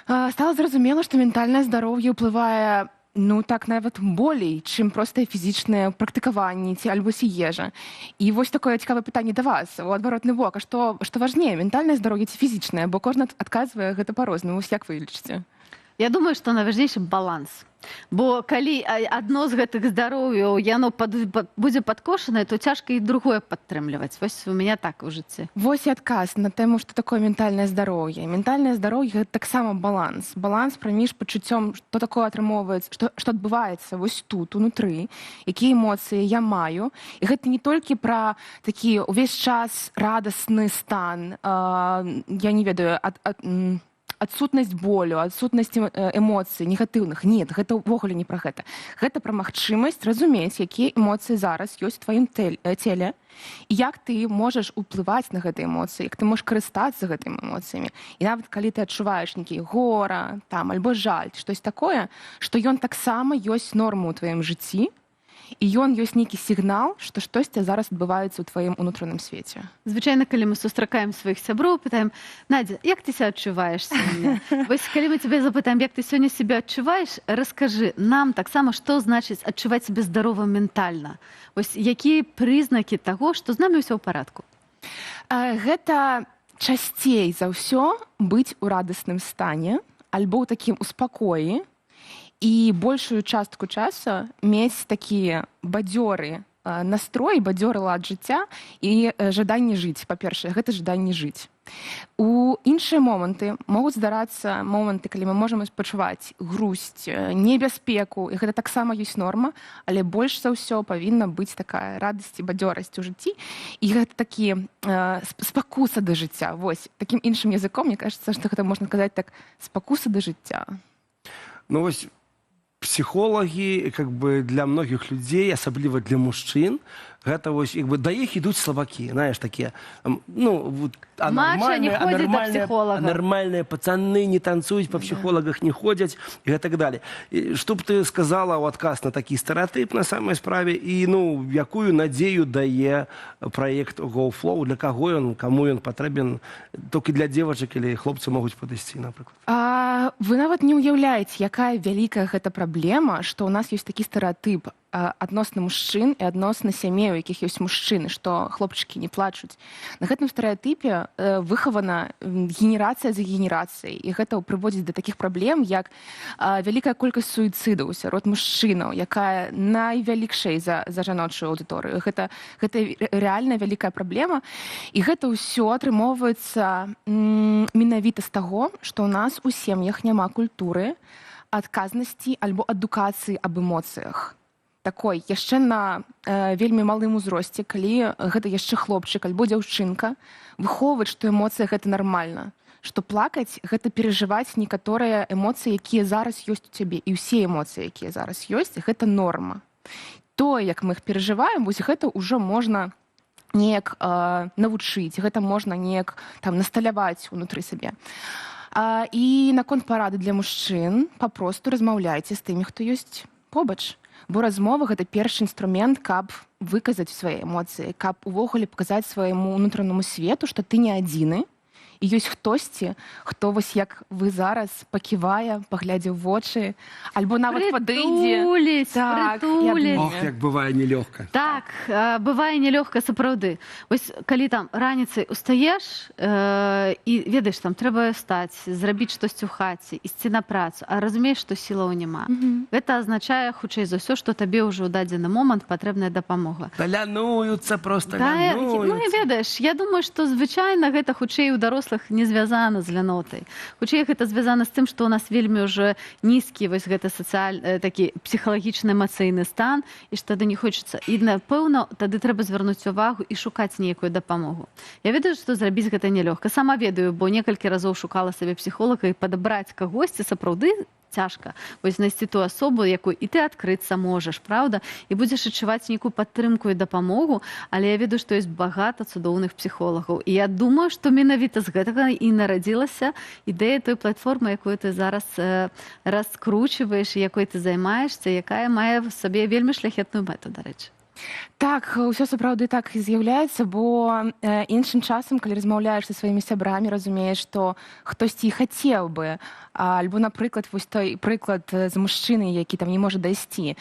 Стала зразумела, што ментальнае здароўе ўплывае, ну, так нават болей, чым простае фізічнае практыкаванне ці альбо ці ежа. І вось такое цікавае пытанне да вас у адваротны бок: а што важней, ментальнае здароўе ці фізічнае? Бо кожны адказвае гэта па-рознаму. Вось як вы лічыце? Я думаю, што найважнейшы баланс. Бо калі адно з гэтых здароўяў яно будзе падкошанае, то цяжка і другое падтрымліваць. Вось у меня так у жыцці. Вось і адказ на тэму, што такое ментальнае здароўе. Ментальнае здароўе — гэта таксама баланс. Баланс праміж пачуццём, што такое атрымоўваецца, што адбываецца вось тут, унутры, якія эмоцыі я маю. І гэта не толькі пра такі увесь час радасны стан, я не ведаю, адсутнасць болю, адсутнасць эмоцый негатыўных. Нет, гэта ўвогуле не пра гэта. Гэта пра магчымасць разумець, якія эмоцыі зараз ёсць у тваім целе і як ты можаш уплываць на гэтыя эмоцыі, як ты можаш карыстацца гэтымі эмоцыямі. І нават калі ты адчуваеш нейкі гора там альбо жаль, штось такое, што ён таксама ёсць норма ў тваім жыцці, і ён ёсць нейкі сігнал, што штосьці зараз адбываецца ў тваім унутраным свеце. Звычайна, калі мы сустракаем сваіх сяброў, пытаем: «Надзя, як ты себя адчуваеш сёння?» Вось калі мы цябе запытаем, як ты сёння себя адчуваеш, раскажы нам таксама, што значыць адчуваць сябе здаровым ментальна. Вось якія прызнакі таго, што з намі ўсё ў парадку? Гэта часцей за ўсё быць у радасным стане альбо ў такім успакоі і большую частку часу мець такі бадзёры настрой, бадзёры лад жыцця і жаданне жыць. Па-першае, гэта жаданне жыць. У іншыя моманты могуць здарацца моманты, калі мы можам пачуваць грусць, небяспеку, і гэта таксама ёсць норма, але больш за ўсё павінна быць такая радасць і бадзёрасць у жыцці. І гэта такі спакуса да жыцця. Вось такім іншым языком, мне кажется, што гэта можна сказаць так: спакуса да жыцця. Ну вось Псіхолагі, как бы, для многіх людзей, асабліва для мужчын, гэта вось, як бы, да іх ідуць слабакі, знаешь, такія, ну, вот, а Мачо не нармальныя- а ходзіць да нармальныя- псіхолага. а нармальныя пацаны не танцуюць, па псіхолагах не ходзяць і гэтак далее. І што б ты сказала ў адказ на такі стэрэатып на самай справе і, ну, якую надзею дае праект GoFlow, для каго ён, каму ён патрэбен, толькі для девочек или хлопцы могуць падысці, напрыклад? Вы нават не ўяўляеце, якая вялікая гэта праблема, што ў нас ёсць такі стэрэатып адносна мужчын і адносна сямей, у якіх ёсць мужчыны, што хлопчыкі не плачуць. На гэтым стэрэатыпе выхавана генерацыя за генерацыяй, і гэта прыводзіць да такіх праблем, як вялікая колькасць суіцыдаў сярод мужчынаў, якая найвялікшай за жаночую аўдыторыю. Гэта рэальна вялікая праблема. І гэта ўсё атрымоўваецца менавіта з таго, што ў нас у сем'ях няма культуры адказнасці альбо адукацыі аб эмоцыях. Такой яшчэ на вельмі малым узросце, калі гэта яшчэ хлопчык альбо дзяўчынка, выхоўваць, што эмоцыя — гэта нармальна, што плакаць — гэта перажываць некаторыя эмоцыі, якія зараз ёсць у цябе, і ўсе эмоцыі, якія зараз ёсць, гэта норма. Тое, як мы іх перажываем, вось гэта ўжо можна неяк навучыць, гэта можна неяк там насталяваць унутры сабе. І наконт парады для мужчын: папросту размаўляйце з тымі, хто ёсць побач, бо размова — гэта першы інструмент, каб выказаць свае эмоцыі, каб увогуле паказаць свайму унутранаму свету, што ты не адзіны і ёсць хтосьці, хто вось як вы зараз паківае, паглядзе ў вочы альбо нават падыдзе. Прытуліць, Так, прытуліць. Ох, як бывае нелёгка. Так, бывае нялёгка сапраўды. Вось калі там раніцай устаеш і ведаеш, там трэба стаць, зрабіць штосьці ў хаце, ісці на працу, а разумееш, што сілаў няма. Гэта азначае, хутчэй за ўсё, што табе ўжо ў дадзены момант патрэбная дапамога. Да лянуюцца просто, Да, ну і лянуюцца. ведаеш, я думаю, што звычайна гэта хутчэй у дарослых не звязана з лянотай. Хутчэй гэта звязана з тым, што ў нас вельмі ўжо нізкі вось гэты такі псіхалагічны эмацыйны стан, і што тады не хочацца. І напэўна, тады трэба звярнуць увагу і шукаць нейкую дапамогу. Я ведаю, што зрабіць гэта нялёгка. Сама ведаю, бо некалькі разоў шукала сабе псіхолага, і падабраць кагосьці сапраўды цяжка. Вось знайсці ту асобу, якую і ты адкрыцца можаш, праўда, і будзеш адчуваць нейкую падтрымку і дапамогу, але я ведаю, што ёсць багата цудоўных псіхолагаў. І я думаю, што менавіта з гэтага і нарадзілася ідэя той платформы, якую ты зараз раскручваеш, і якой ты займаешся, якая мае в сабе вельмі шляхетную мэту, дарэчы. Так, ўсё сапраўды так і з'яўляецца, бо іншым часам, калі размаўляеш са сваімі сябрамі, разумееш, што хтосьці і хацеў бы, альбо, напрыклад, вось той прыклад з мужчынай, які там не можа дайсці.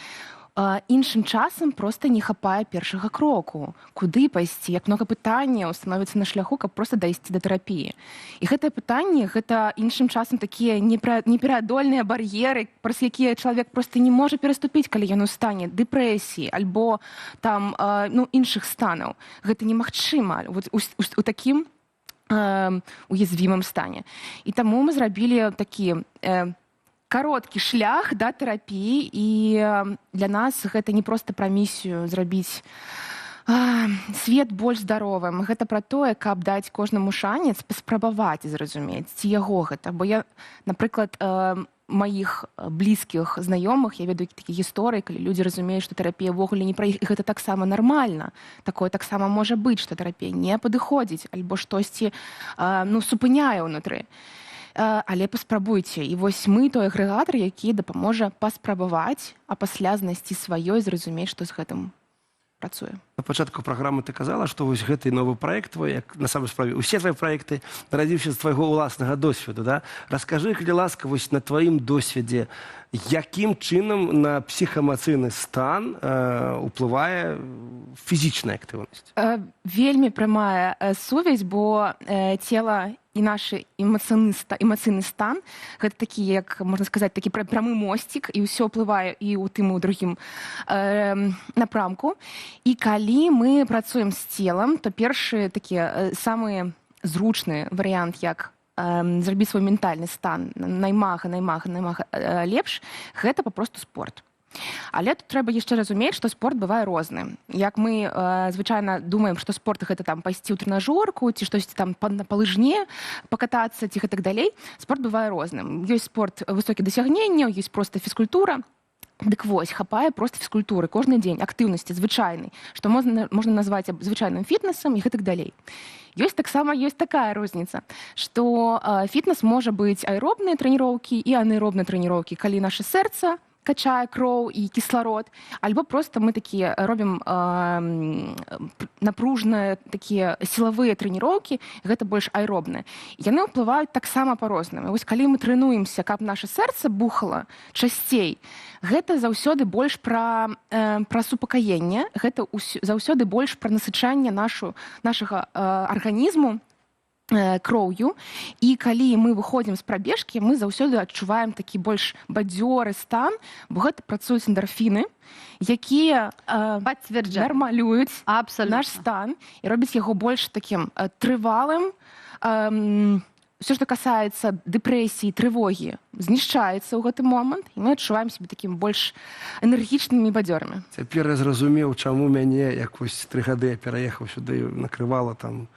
Іншым часам проста не хапае першага кроку. Куды пайсці, як много пытанняў становіцца на шляху, каб проста дайсці да тэрапіі. І гэтае пытанне — гэта іншым часам такія непераадольныя бар'еры, праз якія чалавек проста не можа пераступіць, калі ён у стане дэпрэсіі альбо там ну, іншых станаў. Гэта немагчыма вот у такім уязвімым стане. І таму мы зрабілі такі кароткі шлях да тэрапіі, і для нас гэта не проста пра місію зрабіць свет больш здаровым. Гэта пра тое, каб даць кожнаму шанец паспрабаваць і зразумець, ці яго гэта. Бо я, напрыклад, маіх блізкіх знаёмых, я ведаю такія гісторыі, калі людзі разумеюць, што тэрапія ўвогуле не пра іх, і гэта таксама нармальна. Такое таксама можа быць, што тэрапія не падыходзіць альбо штосьці ну, супыняе ўнутры. Але паспрабуйце. І вось мы той агрэгатар, які дапаможа паспрабаваць, а пасля знайсці сваё і зразумець, што з гэтым працуе. На пачатку праграмы ты казала, што вось гэты новы праект твой, як на самой справе усе твои праекты, нарадзіўся з твайго ўласнага досведу, да? Раскажы, калі ласка, вось на тваім досведзе, якім чынам на псіхаэмацыйны стан уплывае фізічная актыўнасць? Вельмі прамая сувязь, бо цела і наш эмацыйны стан — гэта такі, як можна сказаць, такі прамы мосцік, і ўсё ўплывае і ў тым, і ў другім напрамку. І калі мы працуем з целам, то першы такі самы зручны варыянт, як зрабіць свой ментальны стан наймага наймага наймага лепш, гэта папросту спорт. Але тут трэба яшчэ разумець, што спорт бывае розны. Як мы звычайна думаем, што спорт — гэта там пайсці ў трэнажорку ці штосьці там на палыжне пакатацца ці гэтак далей. Спорт бывае розным. Ёсць спорт высокіх дасягненняў, ёсць проста фізкультура. Дык вось, хапае просто фізкультуры кожны дзень, актыўнасці звычайнай, што можна назваць звычайным фітнесам і гэтак далей. Ёсць таксама, ёсць такая розніца, што фітнес можа быць аэробныя трэніроўкі і анаэробныя трэніроўкі, калі наше сэрца качае кроў і кісларод, альбо просто мы такія робім напружныя такія сілавыя трэніроўкі, гэта больш аэробныя. Яны ўплываюць таксама па-рознаму. Вось калі мы трэнуемся, каб наше сэрца бухала часцей, гэта заўсёды больш пра супакаенне, гэта заўсёды больш пра насычанне нашага арганізму кроўю. І калі мы выходзім з прабежкі, мы заўсёды адчуваем такі больш бадзёры стан, бо гэта працуюць эндарфіны, якія Пацвярджаю. нармалююць Абсолютно. наш стан і робяць яго больш такім трывалым. Все, што касаецца дэпрэсіі, трывогі, знішчаецца ў гэты момант, і мы адчуваем сябе такім больш энергічнымі і бадзёрымі. Цяпер я зразумеў, чаму мяне якось 3 гады я пераехаў сюды, накрывала там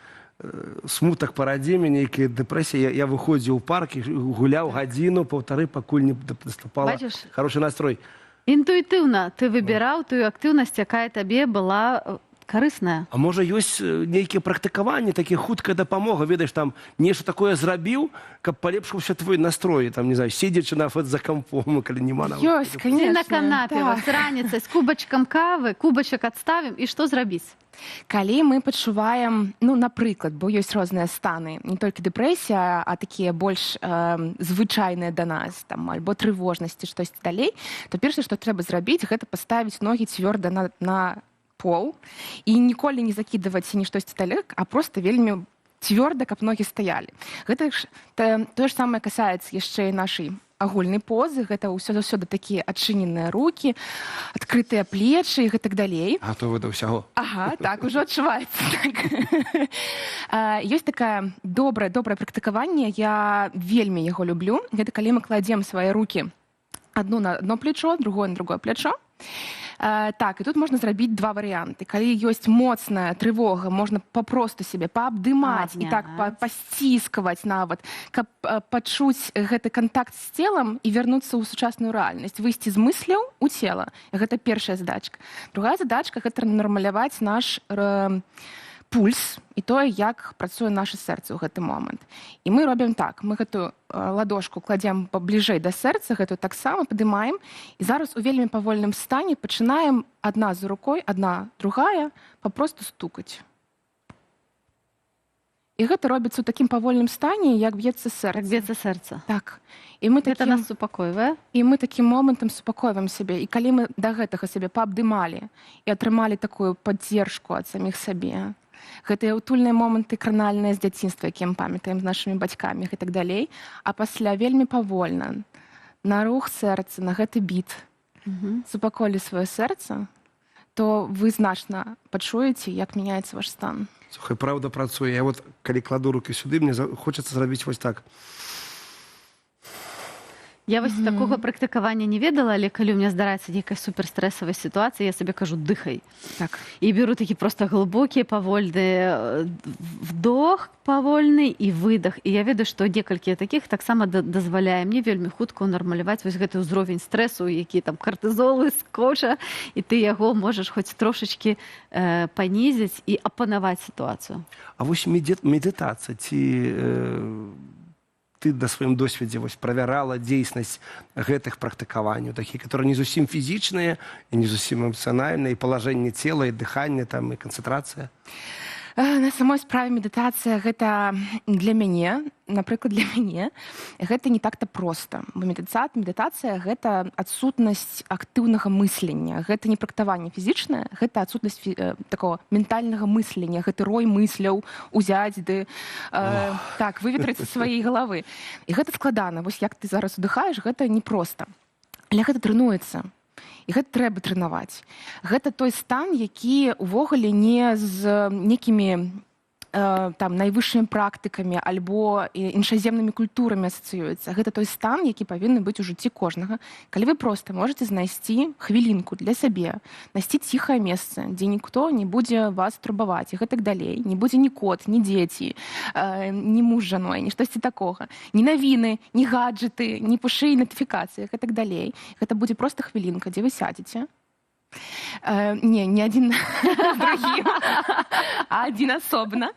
смутак па радзіме, нейкая дэпрэсія. Я выходзіў у парк і гуляў гадзіну паўтары, пакуль не наступала Бачыш? хороший настрой. Інтуітыўна ты выбіраў тую актыўнасць, якая табе была карысная. А можа, ёсць нейкія практыкаванні, такі хуткая дапамога, ведаеш, там нешта такое зрабіў, каб палепшыўся твой настрой, там, не знаю, седзячы нават за кампом, калі няма нават. Ёсць, Ты конечно. на канапе Так. вось раніцай з кубачкам кавы, кубачак адставім, і што зрабіць? Калі мы пачуваем, ну, напрыклад, бо ёсць розныя станы, не толькі дэпрэсія, а такія больш звычайныя да нас, там, альбо трывожнасці, штосьці далей, то першае, што трэба зрабіць, гэта паставіць ногі цвёрда на пол і ніколі не закідваць ні штосьці далей, а просто вельмі цвёрда, каб ногі стаялі. Гэта ж, тое ж самае касаецца яшчэ і нашай агульнай позы, гэта ўсё заўсёды такія адчыненыя рукі, адкрытыя плечы і гэтак далей. Гатовы да ўсяго. Ага, так, ужо адчуваецца. Так. Ёсць такая добрае практыкаванне, я вельмі яго люблю. Гэта калі мы кладзем свае рукі адну на одно плечо, другое на другое плечо. Так, і тут можна зрабіць два варыянты. Калі ёсць моцная трывога, можна папросту сябе паабдымаць і так Абняць. пасціскаваць нават, каб пачуць гэты кантакт з целам і вярнуцца ў сучасную рэальнасць, выйсці з мысляў у цела. Гэта першая задачка. Другая задачка — гэта нармаляваць наш пульс і тое, як працуе наше сэрца ў гэты момант. І мы робім так: мы гэтую ладошку кладзем пабліжэй да сэрца, гэтую таксама падымаем, і зараз у вельмі павольным стане пачынаем адна за рукой, адна, другая, папросту стукаць. І гэта робіцца ў такім павольным стане, як б'ецца сэрца. Як б'ецца сэрца. Так. І мы Гэта такім нас супакойвае. І мы такім момантам супакойваем сябе. І калі мы да гэтага сябе паабдымалі і атрымалі такую паддзержку ад саміх сабе, гэтыя ўтульныя моманты кранальныя з дзяцінства, якія мы памятаем з нашымі бацькамі і так далей, а пасля вельмі павольна на рух сэрца, на гэты біт супакоілі сваё сэрца, то вы значна пачуеце, як мяняецца ваш стан. Слухай, праўда працуе. Я вот калі кладу руки сюды, мне хочацца зрабіць вось так. Я вось такога практыкавання не ведала, але калі у меня здараецца нейкая суперстрэсавая сітуацыя, я сабе кажу: «Дыхай». І беру такі просто глыбокі, павольны вдох павольны і выдах. І я ведаю, што некалькі такіх таксама дазваляе мне вельмі хутка нармаляваць вось гэты ўзровень стрэсу, які там картызолы скоча, і ты яго можаш хоць трошачкі панізіць і апанаваць сітуацыю. А вось медытацыя, ці ты на сваім досведзе вось правярала дзейснасць гэтых практыкаванняў, такія, которые не зусім фізічныя і не зусім эмацыянальныя, і палажэнне цела, і дыханне там, і канцэнтрацыя? На самой справе медытацыя — гэта для мяне, напрыклад, для мяне гэта не так-то проста. Бо медытацыя — гэта адсутнасць актыўнага мыслення. Гэта не практыкаванне фізічнае, гэта адсутнасць такого ментальнага мыслення, гэты рой мысляў узяць ды так выветрыць з сваёй галавы. І гэта складана. Вось як ты зараз удыхаеш, гэта непроста. Але гэта трэнуецца. І гэта трэба трэнаваць. Гэта той стан, які увогуле не з некімі там найвышшымі практыкамі альбо іншаземнымі культурамі асацыюецца. Гэта той стан, які павінны быць у жыцці кожнага. Калі вы проста можаце знайсці хвілінку для сябе, знайсці ціхае месца, дзе ніхто не будзе вас турбаваць і гэтак далей, не будзе ні кот, ні дзеці, ні муж з жаной, ні штосьці такога, ні навіны, ні гаджэты, ні пушы і нотыфікацыі, гэтак далей. Гэта будзе проста хвілінка, дзе вы сядзеце. Не, не адзін з другім, а адзін асобна.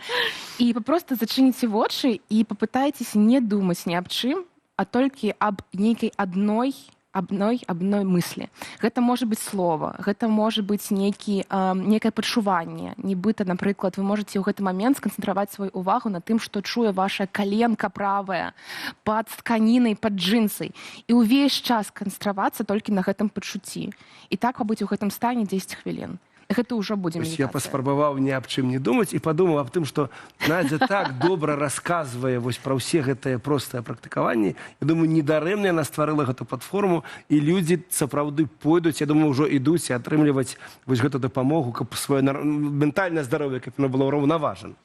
І вы проста зачыніце вочы і папытайцеся не думаць ні аб чым, а толькі аб нейкай адной мыслі. Гэта можа быць слова, гэта можа быць некае пачуванне. Нібыта, напрыклад, вы можаце ў гэты момент сканцэнтраваць сваю увагу на тым, што чуе ваша каленка правая пад тканінай, пад джинсай. І ўвесь час канцэнтравацца толькі на гэтым пачуцці. І так пабыць у гэтым стане 10 хвілін. Гэта ўжо будзе Вось я медытацыя. паспрабаваў ні аб чым не думаць і падумаў аб тым, што Надзя так добра расказвае вось пра ўсе гэтыя простыя практыкаванні. Я думаю, недарэмна яна стварыла гэту платформу, і людзі сапраўды пойдуць, я думаю, ўжо ідуць і атрымліваць вось гэту дапамогу, каб сваё ментальнае здароўе, каб яно было ўраўнаважана.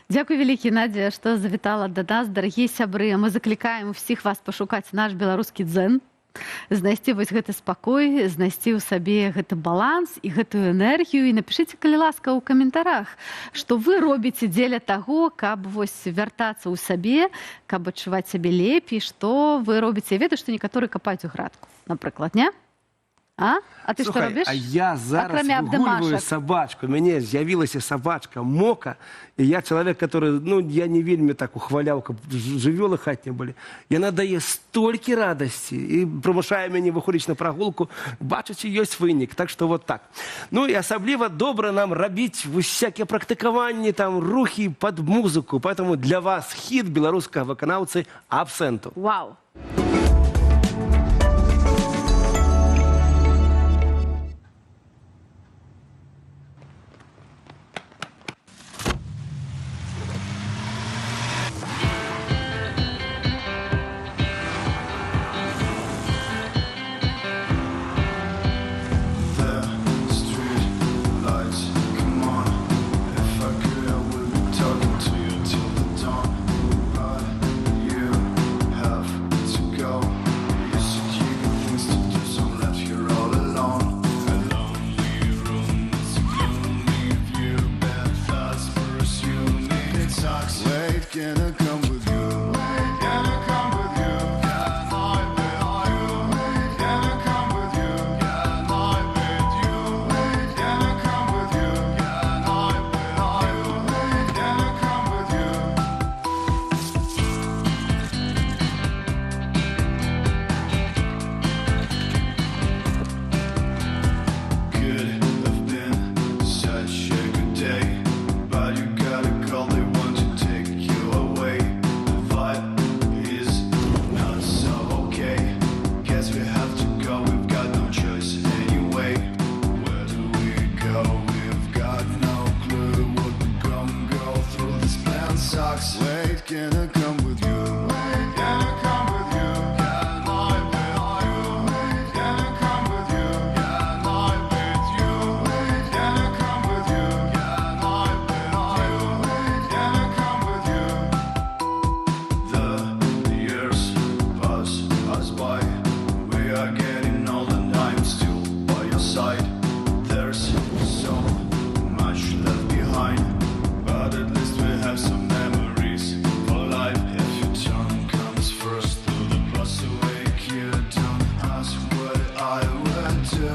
Дзякуй вялікі, Надзя, што завітала да нас, дарагія сябры. Мы заклікаем усіх вас пашукаць наш беларускі дзэн, знайсці вось гэты спакой, знайсці ў сабе гэты баланс і гэтую энергію. І напішыце, калі ласка, ў каментарах, што вы робіце дзеля таго, каб вось вяртацца ў сабе, каб адчуваць сябе лепей, што вы робіце. Я ведаю, што некаторыя капаюць у градку, напрыклад, не? А? А ты што Слухай, робіш? а я зараз Акрамя выгульваю абдымашак. сабачку. У мяне з'явілася сабачка Мока, і я чалавек, который, я не вельмі так ухваляў, каб жывёлы хатнія былі. Яна дае столькі радасці і прымушае мяне выходзіць на прагулку, бачыць, ёсць вынік. Так што вот так. І асабліва добра нам рабіць усякія практыкаванні, рухі пад музыку. Поэтому для вас хіт беларускага выканаўцы Абсенту. Вау! Can I come with you? Can I come with you? Can I be you? Can I come with you? Can I be you? Can I come with you? Can I be you? Can I come with you? Could have been such a good day, but you got a call, they want to take you away. The vibe is not so okay. Guess we have to go, we've got no choice anyway. Where do we go? We've got no clue what we're gonna go through. This plan sucks. Wait, can I come with you? Wait, can I come with you? Can I be you? Can I come with you? Can I be you? Can I come with you? Can I be you? Can I come with you? The years pass us by. We are getting old and I'm still by your side. There's so much left behind, but at least we have some memories for life. If your tongue comes first through the bus awake, you don't ask what I would do.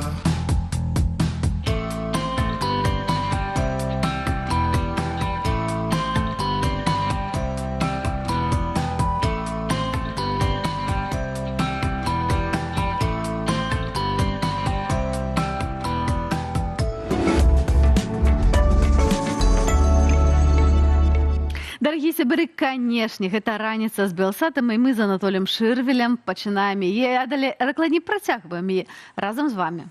Дарагія сябры, канешне, гэта раніца з Белсатам, і мы з Анатолем Шырвелем пачынаем яе, а далей, а дакладней, працягваем яе разам з вамі.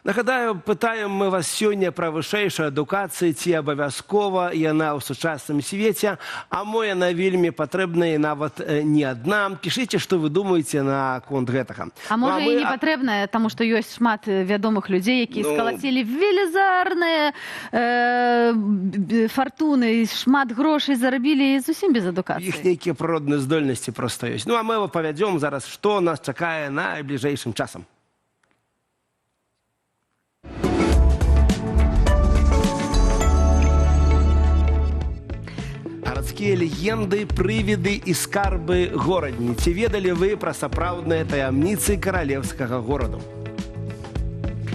Нагадаю, пытаем мы вас сёння пра вышэйшую адукацыю, ці абавязкова яна ў сучасным свеце, а мо яна вельмі патрэбная і нават не адна. Пішыце, што вы думаеце наконт гэтага. А можа, Ну, і не патрэбная, таму што ёсць шмат вядомых людзей, якія Ну, скалацілі велізарныя фартуны, шмат грошай зарабілі і зусім без адукацыі. Іх нейкія прыродныя здольнасці проста ёсць. Ну а мы павядзём зараз, што нас чакае найбліжэйшым часам. Гарадскія легенды, прывіды і скарбы Горадні. Ці ведалі вы пра сапраўдныя таямніцы каралеўскага гораду?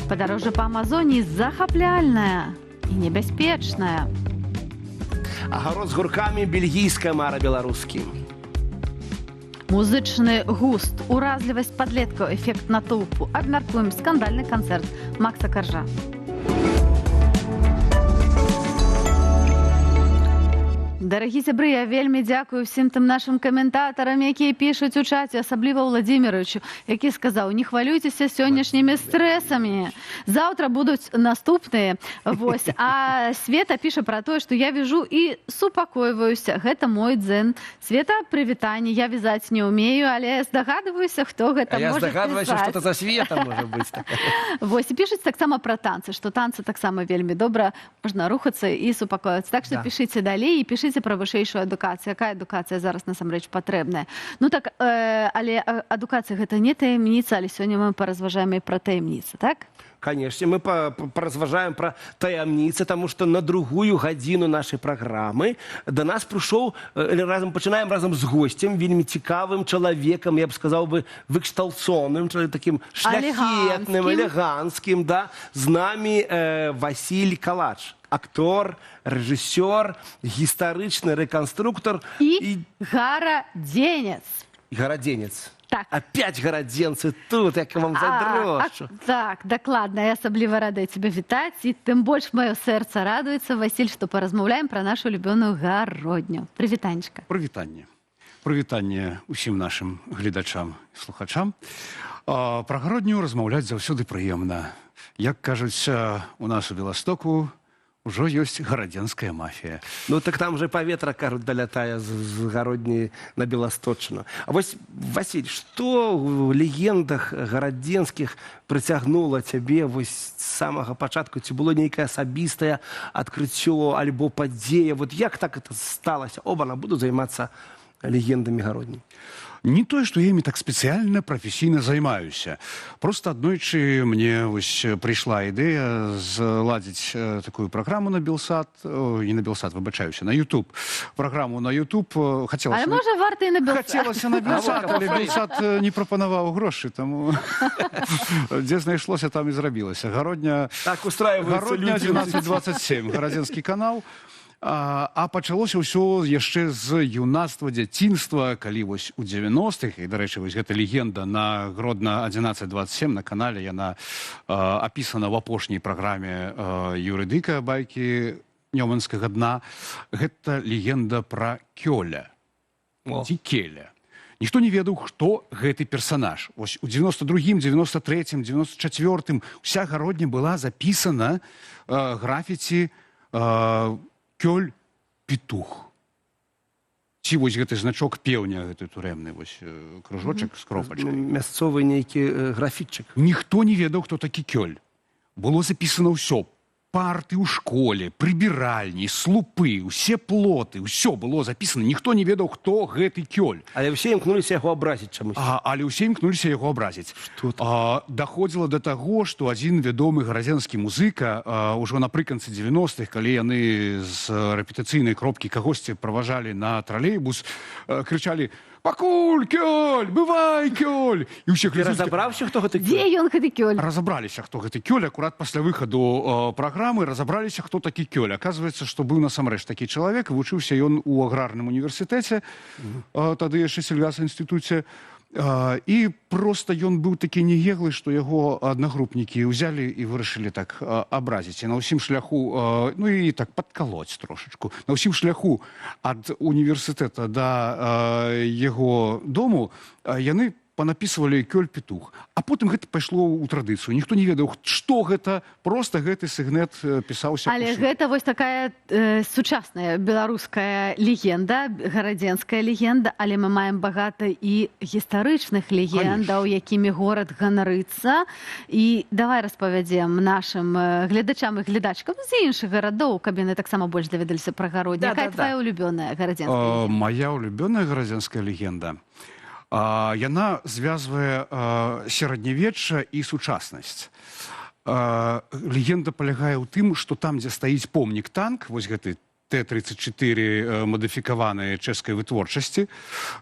Падарожжа па Амазоніі захапляльная і небяспечная. Агарод з гуркамі, бельгійская мара беларускі. Музычны густ, уразлівасць падлеткаў, эфект натоўпу. Абмяркуем скандальны канцэрт Макса Каржа. Дарагі сябры, я вельмі дзякую ўсім тым нашым каментатарам, якія пішуць у чаце, асабліва Уладзіміровичу, які сказаў: не хвалюйцеся сённяшнімі стрэсамі. Заўтра будуць наступныя. Вось. А Света піша пра тое, што я вяжу і супакойваюся. Гэта мой дзен. Света, прывітанне. Я вязаць не ўмею, але здагадваюся, хто гэта А я можа здагадваюся, пісаць. што это за Света можа быць такая. Вось, і пішуць таксама пра танцы, што танцы таксама вельмі добра можна рухацца і супакоіцца. Так што Да. пішыце далей і пішыце пра вышэйшую адукацыю. Якая адукацыя зараз насамрэч патрэбная? Ну так, але адукацыя гэта не таямніца, але сёння мы паразважаем і пра таямніцы, так? Конечно, мы поразважаем про таямніцы, таму што на другую гадзіну нашай праграмы да нас прыйшоў, разам пачынаем разам з госцем, вельмі цікавым чалавекам, я б сказаў бы, выкшталцоным, чалавек такім шляхетным, Элегантскім. Элегантскім, да. З намі Васіль Калач, актор, рэжысёр, гістарычны рэканструктар І гарадзенец. Гарадзенец. Так. Опять гарадзенцы тут, як я вам зайздрошчу. Так, дакладна. Я асабліва рада цябе вітаць. І тым больш маё сэрца радуецца, Васіль, што паразмаўляем пра нашу любёную Гародню. Прывітанечка. Прывітанне. Прывітанне усім нашым гледачам і слухачам. Пра Гародню размаўляць заўсёды прыемна. Як кажуць, у нас у Беластоку ўжо ёсць гарадзенская мафія. Ну так там же паветра, кажуць, далятае з Гародні на Беласточчыну. А вось, Васіль, што ў легендах гарадзенскіх прыцягнула цябе вось з самага пачатку? Ці было нейкае асабістае адкрыццё альбо падзея? Вот як так это сталася? Оба, буду займацца легендамі Гародні. Не тое, што я імі так спецыяльна прафесійна займаюся. Просто аднойчы мне вось прыйшла ідэя зладзіць такую праграму на Белсат, не на Белсат, выбачаюся, на YouTube. Праграму на YouTube хацелася. Але можа, варта і на Белсат. Хацелася на Белсат, але Белсат не прапанаваў грошы, таму дзе знайшлося, там і зрабілася. Гародня Так устраиваются Гародня люди. 1127, гарадзенскі канал. А пачалося ўсё яшчэ з юнацтва, дзяцінства, калі вось у 90-х, і, дарэчы, вось гэта легенда на Гродна 1127 на канале, яна апісана ў апошняй праграме юрыдыка байкі Нёманскага дна. Гэта легенда пра Кёля. О. Ці Келя. Ніхто не ведаў, хто гэты персанаж. Вось у 92-м, 93-м, 94-м уся Гародня была запісана графіці «Кёль петух». Ці вось гэты значок пеўня, гэты турэмны вось кружочак з кропачкай. Мясцовы нейкі графітчык. Ніхто не ведаў, хто такі Кёль. Было запісана ўсё. Парты ў школе, прыбіральні, слупы, усе плоты, ўсё было запісана. Ніхто не ведаў, хто гэты Кёль. Але ўсе імкнуліся яго абразіць чамусь. Але ўсе імкнуліся яго абразіць. Што там? Даходзіла да таго, што адзін вядомы гарадзенскі музыка ўжо напрыканцы 90-х, калі яны з рэпетыцыйнай кропкі кагосьці праважалі на тралейбус, крычалі: «Пакуль, Кёль, бывай, Кёль!» І ўсе Ты глядзелі, разабраўся, хто гэты Дзе Кёль? ён гэты Кёль? Разабраліся, хто гэты Кёль, акурат пасля выхаду праграмы разабраліся, хто такі Кёль. Аказваецца, што быў насамрэч такі чалавек, вучыўся ён у аграрным універсітэце, тады яшчэ сельгасінстытуце. І проста ён быў такі негеглы, што яго аднагрупнікі ўзялі і вырашылі так абразіць. І на ўсім шляху, ну і так падкалоць трошачку, на ўсім шляху ад універсітэта да яго дому яны Панапісвалі «Кёль петух». А потым гэта пайшло ў традыцыю. Ніхто не ведаў, што гэта, просто гэты сігнет пісаўся Але паўсюль. Гэта вось такая сучасная беларуская легенда, гарадзенская легенда, але мы маем багата і гістарычных легендаў, якімі горад ганарыцца. І давай распавядзем нашым гледачам і гледачкам з іншых гарадоў, каб яны таксама больш даведаліся пра Гародню. Да, Якая да. твоя улюбёная гарадзенская легенда? Моя улюбёная гарадзенская легенда. Яна звязвае сярэднявечча і сучаснасць. Легенда палягае ў тым, што там, дзе стаіць помнік танк, вось гэты Т-34 мадыфікаваны чэшскай вытворчасці,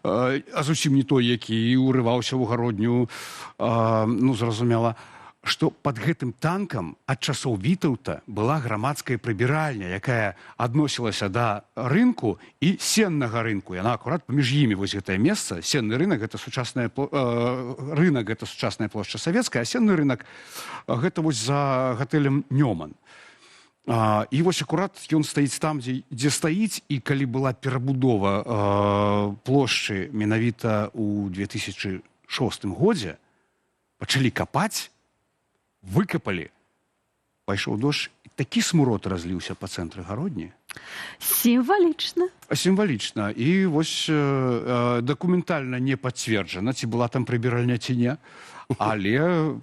а зусім не той, які ўрываўся ў Гародню, ну, зразумела, што пад гэтым танкам ад часоў Вітаўта была грамадская прыбіральня, якая адносілася да рынку і сеннага рынку. Яна акурат паміж імі, вось гэтае месца. Сенны рынок гэта сучасная рынок гэта сучасная плошча Савецкая, а сенны рынок гэта вось за гатэлем Нёман. І вось акурат ён стаіць там, дзе стаіць, і калі была перабудова плошчы менавіта ў 2006 годзе, пачалі капаць, выкапалі, пайшоў дождж, і такі смурод разліўся па цэнтры Гародні. Сімвалічна. Сімвалічна. І вось дакументальна не пацверджана, ці была там прыбіральня, ці не, але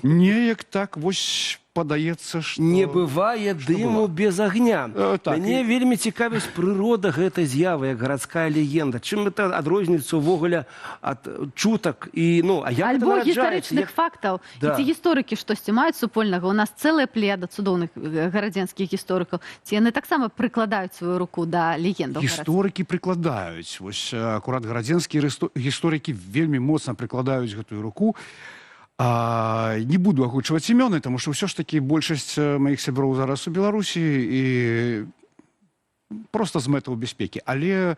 неяк так вось падаецца, што Не бывае што дыму было. без агня. Так, Мяне вельмі цікавіць прырода гэтай з'явы як гарадская легенда. Чым это адрозніваецца ўвогуле ад чутак і, ну, а як гэта Альбо нараджаецца? гістарычных фактаў. Да. І ці гісторыкі штосьці маюць супольнага? У нас цэлая плеяда цудоўных гарадзенскіх гісторыкаў. Ці яны таксама прыкладаюць сваю руку да легендаў гарадскіх? Гісторыкі прыкладаюць. Вось акурат гарадзенскія гісторыкі вельмі моцна прыкладаюць гэтую руку. Не буду агучваць імёны, таму што ўсё ж такі большасць маіх сяброў зараз у Беларусі і просто з мэтаў бяспекі. Але,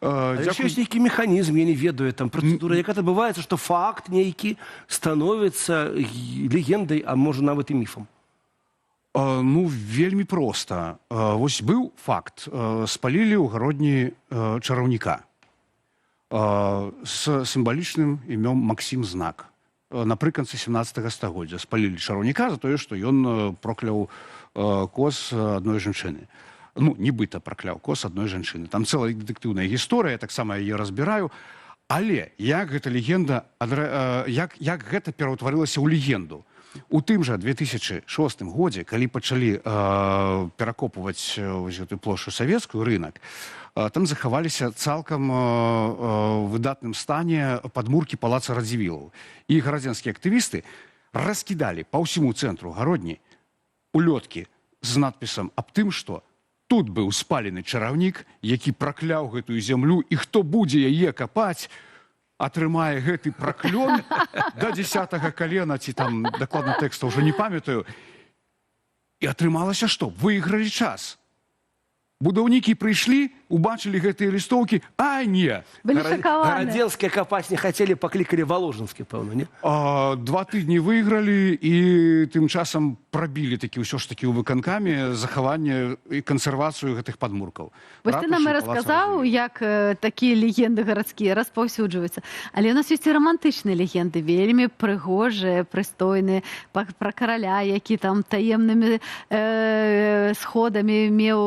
Але дзякуй- ёсць нейкі механізм, я не ведаю, там працэдура, як адбываецца, што факт нейкі становіцца легендай, а можа, нават і міфам. Ну, вельмі проста. Вось быў факт. Спалілі ў Гародні чараўніка з сімвалічным імём Максім Знак. Напрыканцы 17 стагоддзя спалілі чараўніка за тое, што ён прокляў коз адной жанчыны. Ну, нібыта пракляў коз адной жанчыны. Там цэлая дэтэктыўная гісторыя, я таксама яе разбіраю. Але як гэта легенда, як гэта пераўтварылася ў легенду? У тым жа 2006 годзе, калі пачалі перакопваць вось гэтую плошчу Савецкую, рынок, там захаваліся цалкам выдатным стане падмуркі палаца Радзівілаў. І гарадзенскія актывісты раскідалі па ўсяму цэнтру Гародні улёткі з надпісам аб тым, што тут быў спалены чараўнік, які пракляў гэтую зямлю, і хто будзе яе капаць, атрымае гэты праклён да 10-га калена, ці там дакладна тэкста ўжо не памятаю. І атрымалася, што выйгралі час. Будаўнікі прыйшлі, убачылі гэтыя лістоўкі, а не. Былі шакаваны. Гарадзенскія капаць не хацелі, паклікалі валожынскі, пэўна, не? 2 тыдні выйгралі і тым часам прабілі такі ўсё ж такі ў выканкаме захаванне і кансервацыю гэтых падмуркаў. Вось ты нам і Ратушы, палаца расказаў, Радзівілаў. як такія легенды гарадскія распаўсюджваюцца. Але ў нас ёсць і рамантычныя легенды, вельмі прыгожыя, прыстойныя, пра караля, які там таемнымі сходамі меў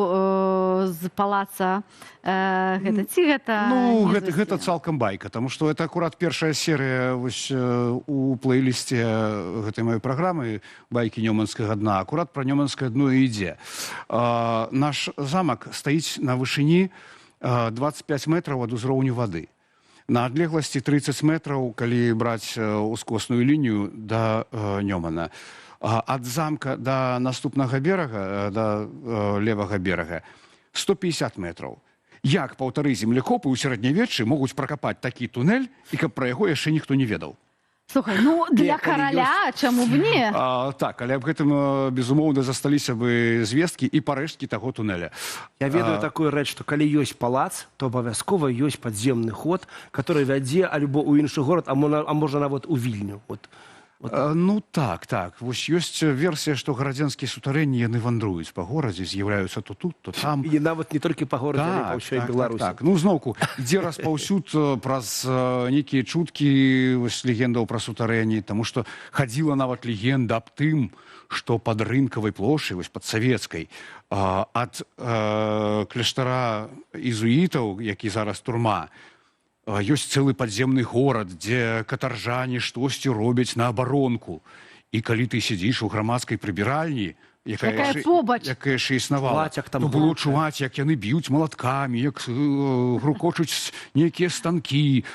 з палаца гэта ці гэта Ну, не гэта зусім? цалкам байка, таму што это акурат першая серыя вось, у плейлісце гэтай маёй праграмы «Байкі нёманскага дна». Акурат пра нёманскае дно і ідзе. Наш замак стаіць на вышыні 25 метраў ад узроўню вады. На адлегласці 30 метраў, калі браць ускосную лінію да Нёмана. Ад замка да наступнага берага, да левага берага, 150 метраў. Як паўтары землекопы ў сярэднявеччы могуць пракапаць такі тунэль і каб пра яго яшчэ ніхто не ведаў? Слухай, ну для Не, калі караля чаму б не? Так, але аб гэтым безумоўна засталіся бы звесткі і парэшткі таго тунэля. Я ведаю такую рэч, што калі ёсць палац, то абавязкова ёсць падземны ход, который вядзе альбо ў іншы горад, а можа, нават у Вільню. Вот. Ну так. Вось ёсць версія, што гарадзенскія сутарэнні, яны вандруюць па горадзе, з'яўляюцца то тут, то там. І нават не толькі па горадзе, але па ўсёй Беларусі. Так. Ну, зноўку, ідзе распаўсюд праз нейкія чуткі, вось легендаў пра сутарэнні, таму што хадзіла нават легенда аб тым, што пад Рынкавай плошчай, вось пад Савецкай, ад кляштара езуітаў, які зараз турма, ёсць цэлы падземны горад, дзе катаржане штосьці робяць на абаронку. І калі ты сядзіш у грамадскай прыбіральні, якая, Якая яшчэ- побач. якая яшчэ існавала, Чуваць, як там то было грукае. чуваць, як яны б'юць малаткамі, як грукочуць нейкія станкі.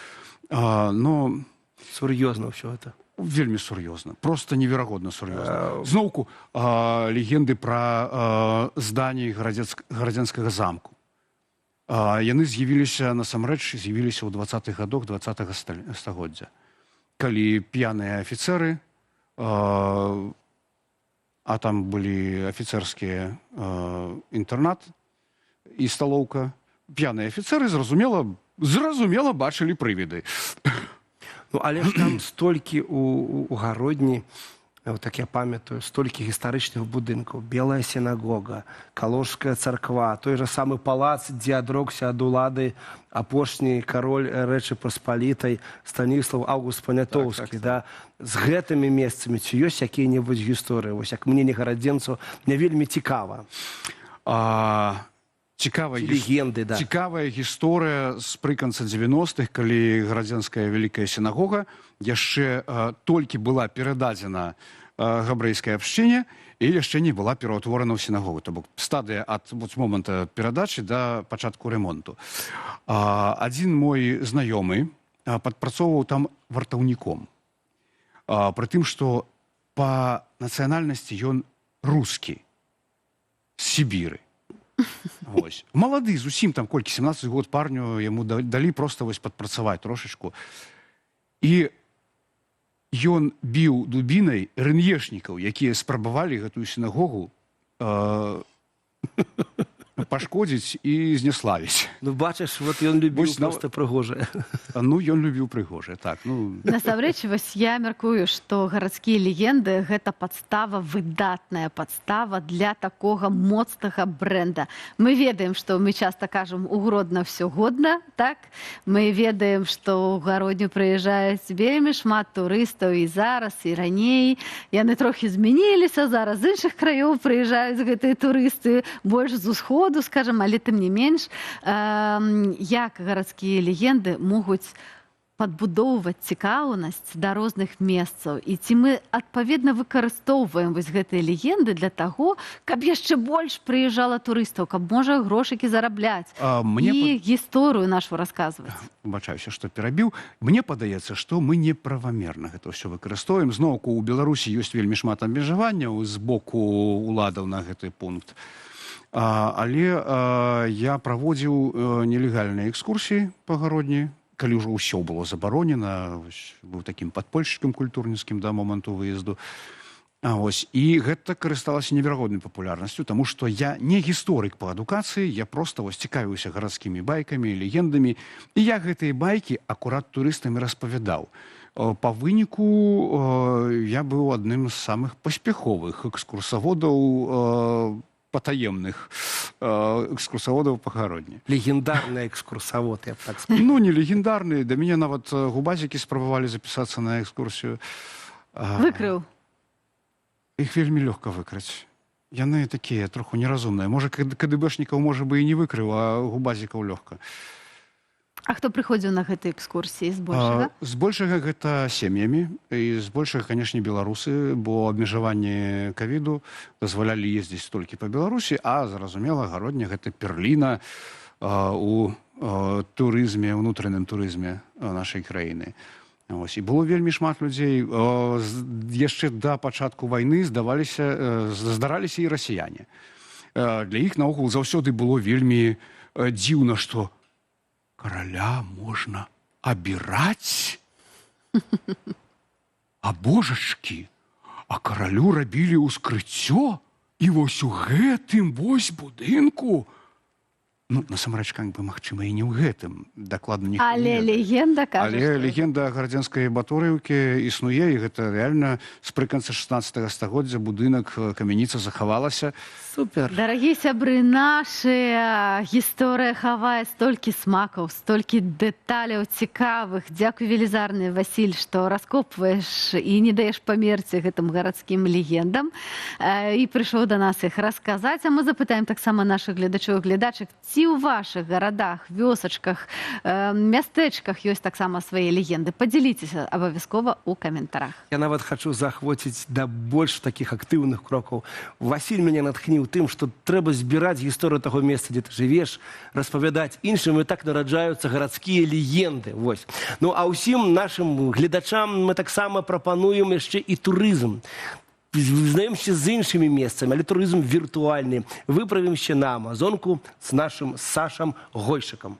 Но Сур'ёзна ўсё гэта. Вельмі сур'ёзна, просто неверагодна сур'ёзна. Зноўку легенды пра здані гарадзенскага замку. Яны з'явіліся насамрэч з'явіліся ў 20-х годах 20 стагоддзя, калі п'яныя афіцэры, а там былі афіцэрскія інтэрнат і сталоўка, п'яныя афіцэры, зразумела, бачылі прывіды. Ну, але ж там столькі у Гародні, вот так я памятаю, столькі гістарычных будынкаў: Белая сінагога, Каложская царква, той жа самы палац, дзе адрокся ад улады апошні кароль Рэчы Паспалітай Станіслав Август Панятоўскі. Так. Да? З гэтымі месцамі ці ёсць якія-небудзь гісторыі? Вось як мне, не гарадзенцу, мне вельмі цікава. Цікавая Ці легенды, да. Цікавая гісторыя спрыканца 90-х, калі гарадзенская вялікая сінагога яшчэ толькі была перададзена габрэйскай абшчыне і яшчэ не была пераўтворана ў сінагогу. То бок стадыя ад вот моманта перадачы да пачатку ремонту. Адзін мой знаёмы падпрацоўваў там вартаўніком. Пры тым, што па нацыянальнасці ён рускі з Сібіры. Вось. Малады зусім, там колькі, 17 год парню, яму далі просто вось падпрацаваць трошачку. І ён біў дубінай рнешнікаў, якія спрабавалі гэтую сінагогу пашкодзіць і знеславіць. Ну, бачыш, вот ён любіў Вось просто прыгожае. Ну, ён любіў прыгожае, так. Ну, Насамрэч, вось я мяркую, што гарадскія легенды — гэта падстава, выдатная падстава для такога моцнага бренда. Мы ведаем, што мы часта кажам: «У Гродно всё годно», так? Мы ведаем, што ў Гародню прыязджаюць вельмі шмат турыстаў і зараз, і раней. Яны трохі змяніліся, зараз з іншых краёў прыязджаюць гэтыя турысты, больш з усходу, скажам, але тым не менш, як гарадскія легенды могуць падбудоўваць цікаўнасць да розных месцаў, і ці мы адпаведна выкарыстоўваем вось гэтыя легенды для таго, каб яшчэ больш прыязджала турыстаў, каб, можа, грошыкі зарабляць мне і гісторыю нашу расказваць? Выбачаюся, што перабіў. Мне падаецца, што мы неправамерна гэта ўсё выкарыстоўваем. Зноўку, у Беларусі ёсць вельмі шмат абмежаванняў з боку уладаў на гэты пункт. Але я праводзіў нелегальныя экскурсіі па Гародні, калі ўжо ўсё было забаронена, вось, быў такім падпольшчыкам культурніцкім да моманту выезду. Вось, і гэта карысталася неверагоднай папулярнасцю, таму што я не гісторык па адукацыі, я просто вось цікавіўся гарадскімі байкамі, легендамі, і я гэтыя байкі акурат турыстам і распавядаў. Па выніку я быў адным з самых паспяховых экскурсаводаў, патаемных экскурсаводаў па Гародні. Легендарны экскурсавод, я б так сказал. Ну, не легендарны, да мяне нават губазікі спрабавалі запісацца на экскурсію. Выкрыў. Іх вельмі лёгка выкрыць. Яны такія троху неразумныя. Можа, КДБшнікаў, можа бы, і не выкрыў, а губазікаў лёгка. А хто прыходзіў на гэтай экскурсіі збольшага? Збольшага гэта сем'ямі і збольшага, канешне, беларусы, бо абмежаванні кавіду дазвалялі ездзіць толькі па Беларусі, а зразумела, Гародня — гэта перліна у турызме, унутраным турызме нашай краіны. Ось. І было вельмі шмат людзей. Яшчэ да пачатку вайны здараліся і расіяне. Для іх наогул заўсёды было вельмі дзіўна, што караля можна абіраць? А божачкі, а каралю рабілі ўскрыццё, і вось у гэтым вось будынку. Ну, насамрэч, как бы, магчыма, і не ў гэтым. Дакладна ніхто не Але ведае. легенда кажа, Але што легенда гарадзенскай Баторыўкі існуе, і гэта рэальна спрыканцы 16 стагоддзя будынак, камяніца захавалася. Супер. Дарагія сябры, наша гісторыя хавае столькі смакаў, столькі дэталяў цікавых. Дзякуй велізарны, Васіль, што раскопваеш і не даеш памерці гэтым гарадскім легендам. І прыйшоў да нас іх расказаць. А мы запытаем таксама нашых гледачоў і гледачак, ці ў вашых гарадах, вёсачках, мястэчках ёсць таксама свае легенды. Падзяліцеся абавязкова ў каментарах. Я нават хачу заахвоціць да больш такіх актыўных крокаў. Васіль мяне натхніў тым, што трэба збіраць гісторыю таго месца, дзе ты жывеш, распавядаць іншым, і так нараджаюцца гарадскія легенды. Вось. Ну а ўсім нашым гледачам мы таксама прапануем яшчэ і турызм. Знаёмся з іншымі месцамі, але турызм віртуальны. Выправімся на Амазонку з нашым Сашам Гойшыкам.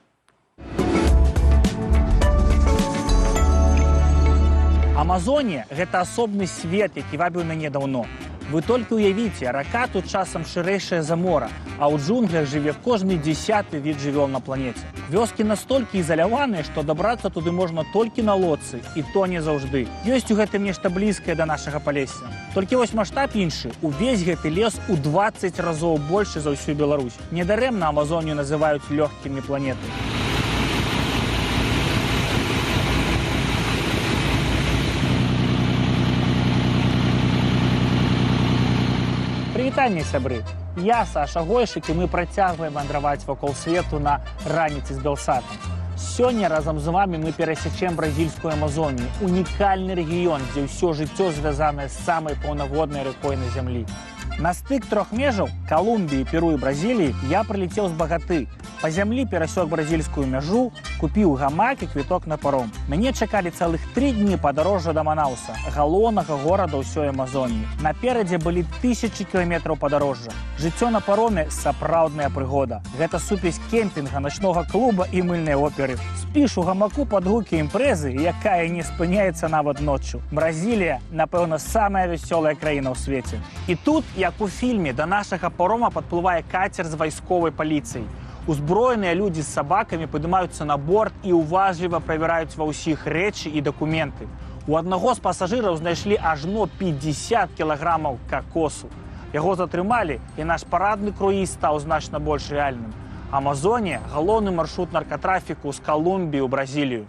Амазонія — гэта асобны свет, які вабіў мяне даўно. Вы толькі ўявіце, рака тут часам шырэйшая за мора, а ў джунглях жыве кожны дзесяты від жывёл на планеце. Вёскі настолькі ізаляваныя, што дабрацца туды можна толькі на лодцы, і то не заўжды. Ёсць у гэтым нешта блізкае да нашага Палесся. Толькі вось маштаб іншы. Увесь гэты лес у 20 разоў большы за ўсю Беларусь. Недарэмна Амазонію называюць лёгкімі планеты. Прывітанне, сябры! Я Саша Гойшык, і мы працягваем вандраваць вакол свету на «Раніцы з Белсатам». Сёння разам з вамі мы перасячэм бразільскую Амазонію, унікальны рэгіён, дзе ўсё жыццё звязанае з самай паўнаводнай рэкой на зямлі. На стык трох межаў Калумбіі, Перу і Бразіліі я прылецеў з Багаты. Па зямлі перасёк бразільскую мяжу, купіў гамак і квіток на паром. Мяне чакалі цэлых 3 дні падарожжа да Манауса, галоўнага горада ўсёй Амазоніі. Наперадзе былі тысячы кіламетраў падарожжа. Жыццё на пароме — сапраўдная прыгода. Гэта супесь кемпінга, начнога клуба і мыльнай оперы. Спіш у гамаку пад гукі імпрэзы, якая не спыняецца нават ноччу. Бразілія, напэўна, самая вясёлая краіна ў свеце. І тут, як у фільме, да нашага парома падплывае кацер з вайсковай паліцыяй. Узброеныя людзі з сабакамі падымаюцца на борт і уважліва правяраюць ва ўсіх рэчы і дакументы. У аднаго з пасажыраў знайшлі ажно 50 кілаграмаў какосу. Яго затрымалі, і наш парадны круіз стаў значна больш рэальным. Амазонія — галоўны маршрут наркатрафіку з Калумбіі ў Бразілію.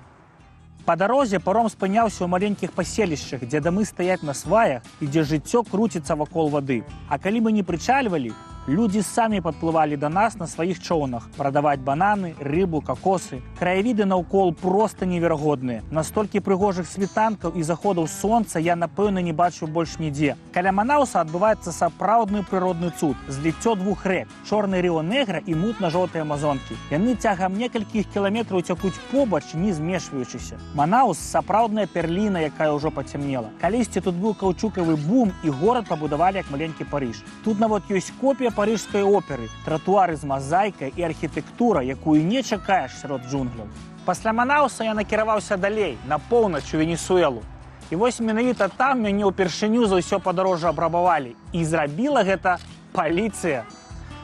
Па дарозе паром спыняўся ў маленькіх паселішчах, дзе дамы стаяць на сваях і дзе жыццё круціцца вакол вады. А калі мы не прычальвалі, людзі самі падплывалі да нас на сваіх чоўнах прадаваць бананы, рыбу, какосы. Краявіды наўкол проста неверагодныя. Настолькі прыгожых світанкаў і заходаў сонца я, напэўна, не бачыў больш нідзе. Каля Манауса адбываецца сапраўдны прыродны цуд — зліццё двух рэк: чорны Рыо-Негра і мутна-жоўтай Амазонкі. Яны цягам некалькіх кіламетраў цякуць побач, не змешваючыся. Манаус — сапраўдная перліна, якая ўжо пацямнела. Калісьці тут быў каўчукавы бум, і горад пабудавалі як маленькі Парыж. Тут нават ёсць копія парыжскай оперы, тратуары з мазаікай і архітэктура, якую не чакаеш сярод джунгляў. Пасля Манауса я накіраваўся далей, на поўнач, у Венесуэлу. І вось менавіта там мяне ўпершыню за ўсё падарожжа абрабавалі. І зрабіла гэта паліцыя.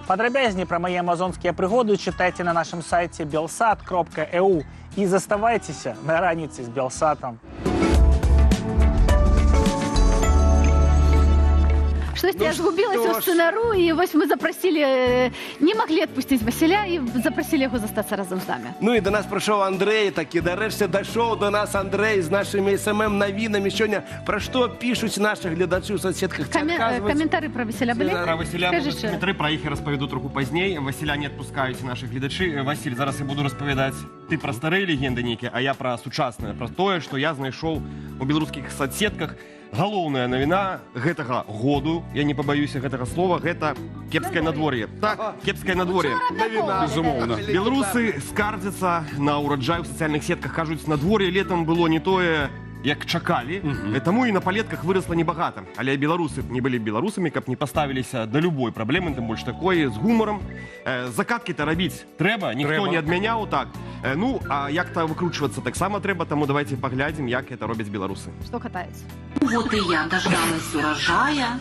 Падрабязней пра мае амазонскія прыгоды чытайце на нашым сайце belsat.eu і заставайцеся на «Раніцы з Белсатам». Штосьці Ну я згубілася што ў ж. сцэнару, і вось мы запрасілі, не маглі адпусціць Васіля і запрасілі яго застацца разам з намі. Ну і до нас прыйшоў Андрэй, такі нарэшце дайшоў до нас Андрэй з нашымі СММ навінамі сёння. Пра што пішуць нашы гледачы ў соцсетках? Ці Каментары пра Васіля былі? Пра Васіля Скажы будуць яшчэ. каментары, пра іх я распавяду троху пазней. Васіля не адпускаюць нашы гледачы. Васіль, зараз я буду распавядаць ты пра старыя легенды нейкія, а я пра сучасныя, пра тое, што я знайшоў у беларускіх соцсетках. Галоўная навіна гэтага году, я не пабаюся гэтага слова, гэта кепскае надвор'е. Так, кепскае надвор'е. Навіна. Безумоўна. Беларусы скардзяцца на ўраджай у сацыяльных сетках, кажуць, надвор'е летам было не тое, як чакалі, таму і на палетках вырасла небагата. Але беларусы б не былі беларусамі, каб не паставіліся да любой праблемы, тым больш такой, з гумарам. Закаткі-то рабіць трэба, ніхто Трэба. не адмяняў, так. Ну, а як-то выкручвацца таксама трэба, таму давайте паглядзім, як это робяць беларусы. Што катаюць? Вот и я дождалась урожая,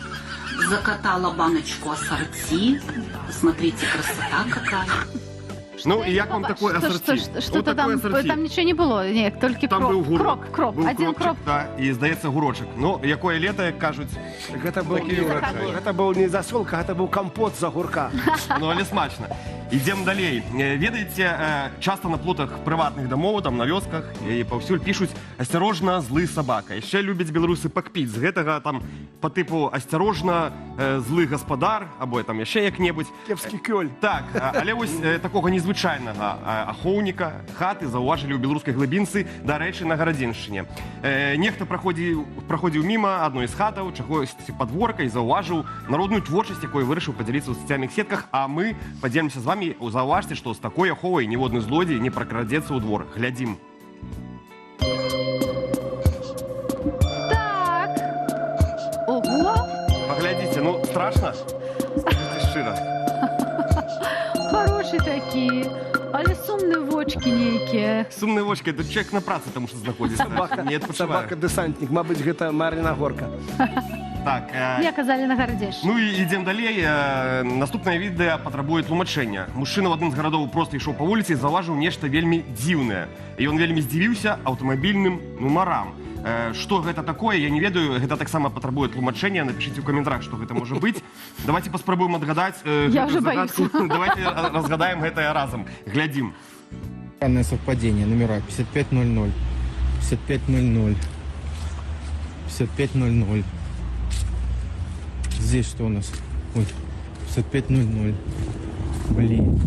закатала баночку ассорти. Смотрите, красота какая. Ну і як вам такое асарці? Что-то там, там ничего не было, нет, только Там кроп, быў гурок. кроп, кроп, Быў один кропчик, кроп. Да, і, здаецца, гурочак. Ну, якое лета, як кажуць, Гэта быў, такі не, ўраджай. гэта быў не засолка, гэта быў кампот з агурка. Ну, але смачна. Ідзем далей. Ведаеце, часта на плотах прыватных дамоў, там на вёсках і паўсюль пішуць: «Асцярожна, злы сабака». Яшчэ любяць беларусы пакпіць з гэтага, там по тыпу «Асцярожна, злы гаспадар» або там яшчэ як-небудзь. Кепскі кёль. Так, але вось такога незвычайнага ахоўніка хаты заўважылі ў беларускай глыбінцы, дарэчы, на Гарадзеншчыне. Нехта праходзіў міма адной з хатаў, чагосьці падворка і заўважыў народную творчасць, якой вырашыў падзяліцца ў сацыяльных сетках, а мы падзелімся з вамі. Заўважце, што з такой аховай ніводны злодзей не пракрадзецца ў двор. Глядзім. Так. Ого, Паглядзіце, ну страшна? Скажыце шчыра. хорошие такие. Але сумныя вочкі нейкія. Сумныя вочкі, это чалавек на працы там што знаходзіцца. Сабака, Не адпачывае. Сабака-дэсантнік, мабыць, гэта Мар'іна Горка. Так, Мне казалі, на Гарадзеншчыне. Ну і ідзем далей. Наступнае відэа патрабуе тлумачэння. Мужчына ў адным з гарадоў проста ішоў па вуліцы і заўважыў нешта вельмі дзіўнае. І ён вельмі здзівіўся аўтамабільным нумарам. Што гэта такое, я не ведаю, гэта таксама патрабуе тлумачэння. Напішыце ў каментарах, што гэта можа быць. Давайте паспрабуем адгадаць Я гэтую ўжо боюсь. загадку. Давайте разгадаем гэта разам. Глядзім. Странное совпадение. Номера 5500, 5500, 5500. Здесь что у нас? Ой, 5500. Блин.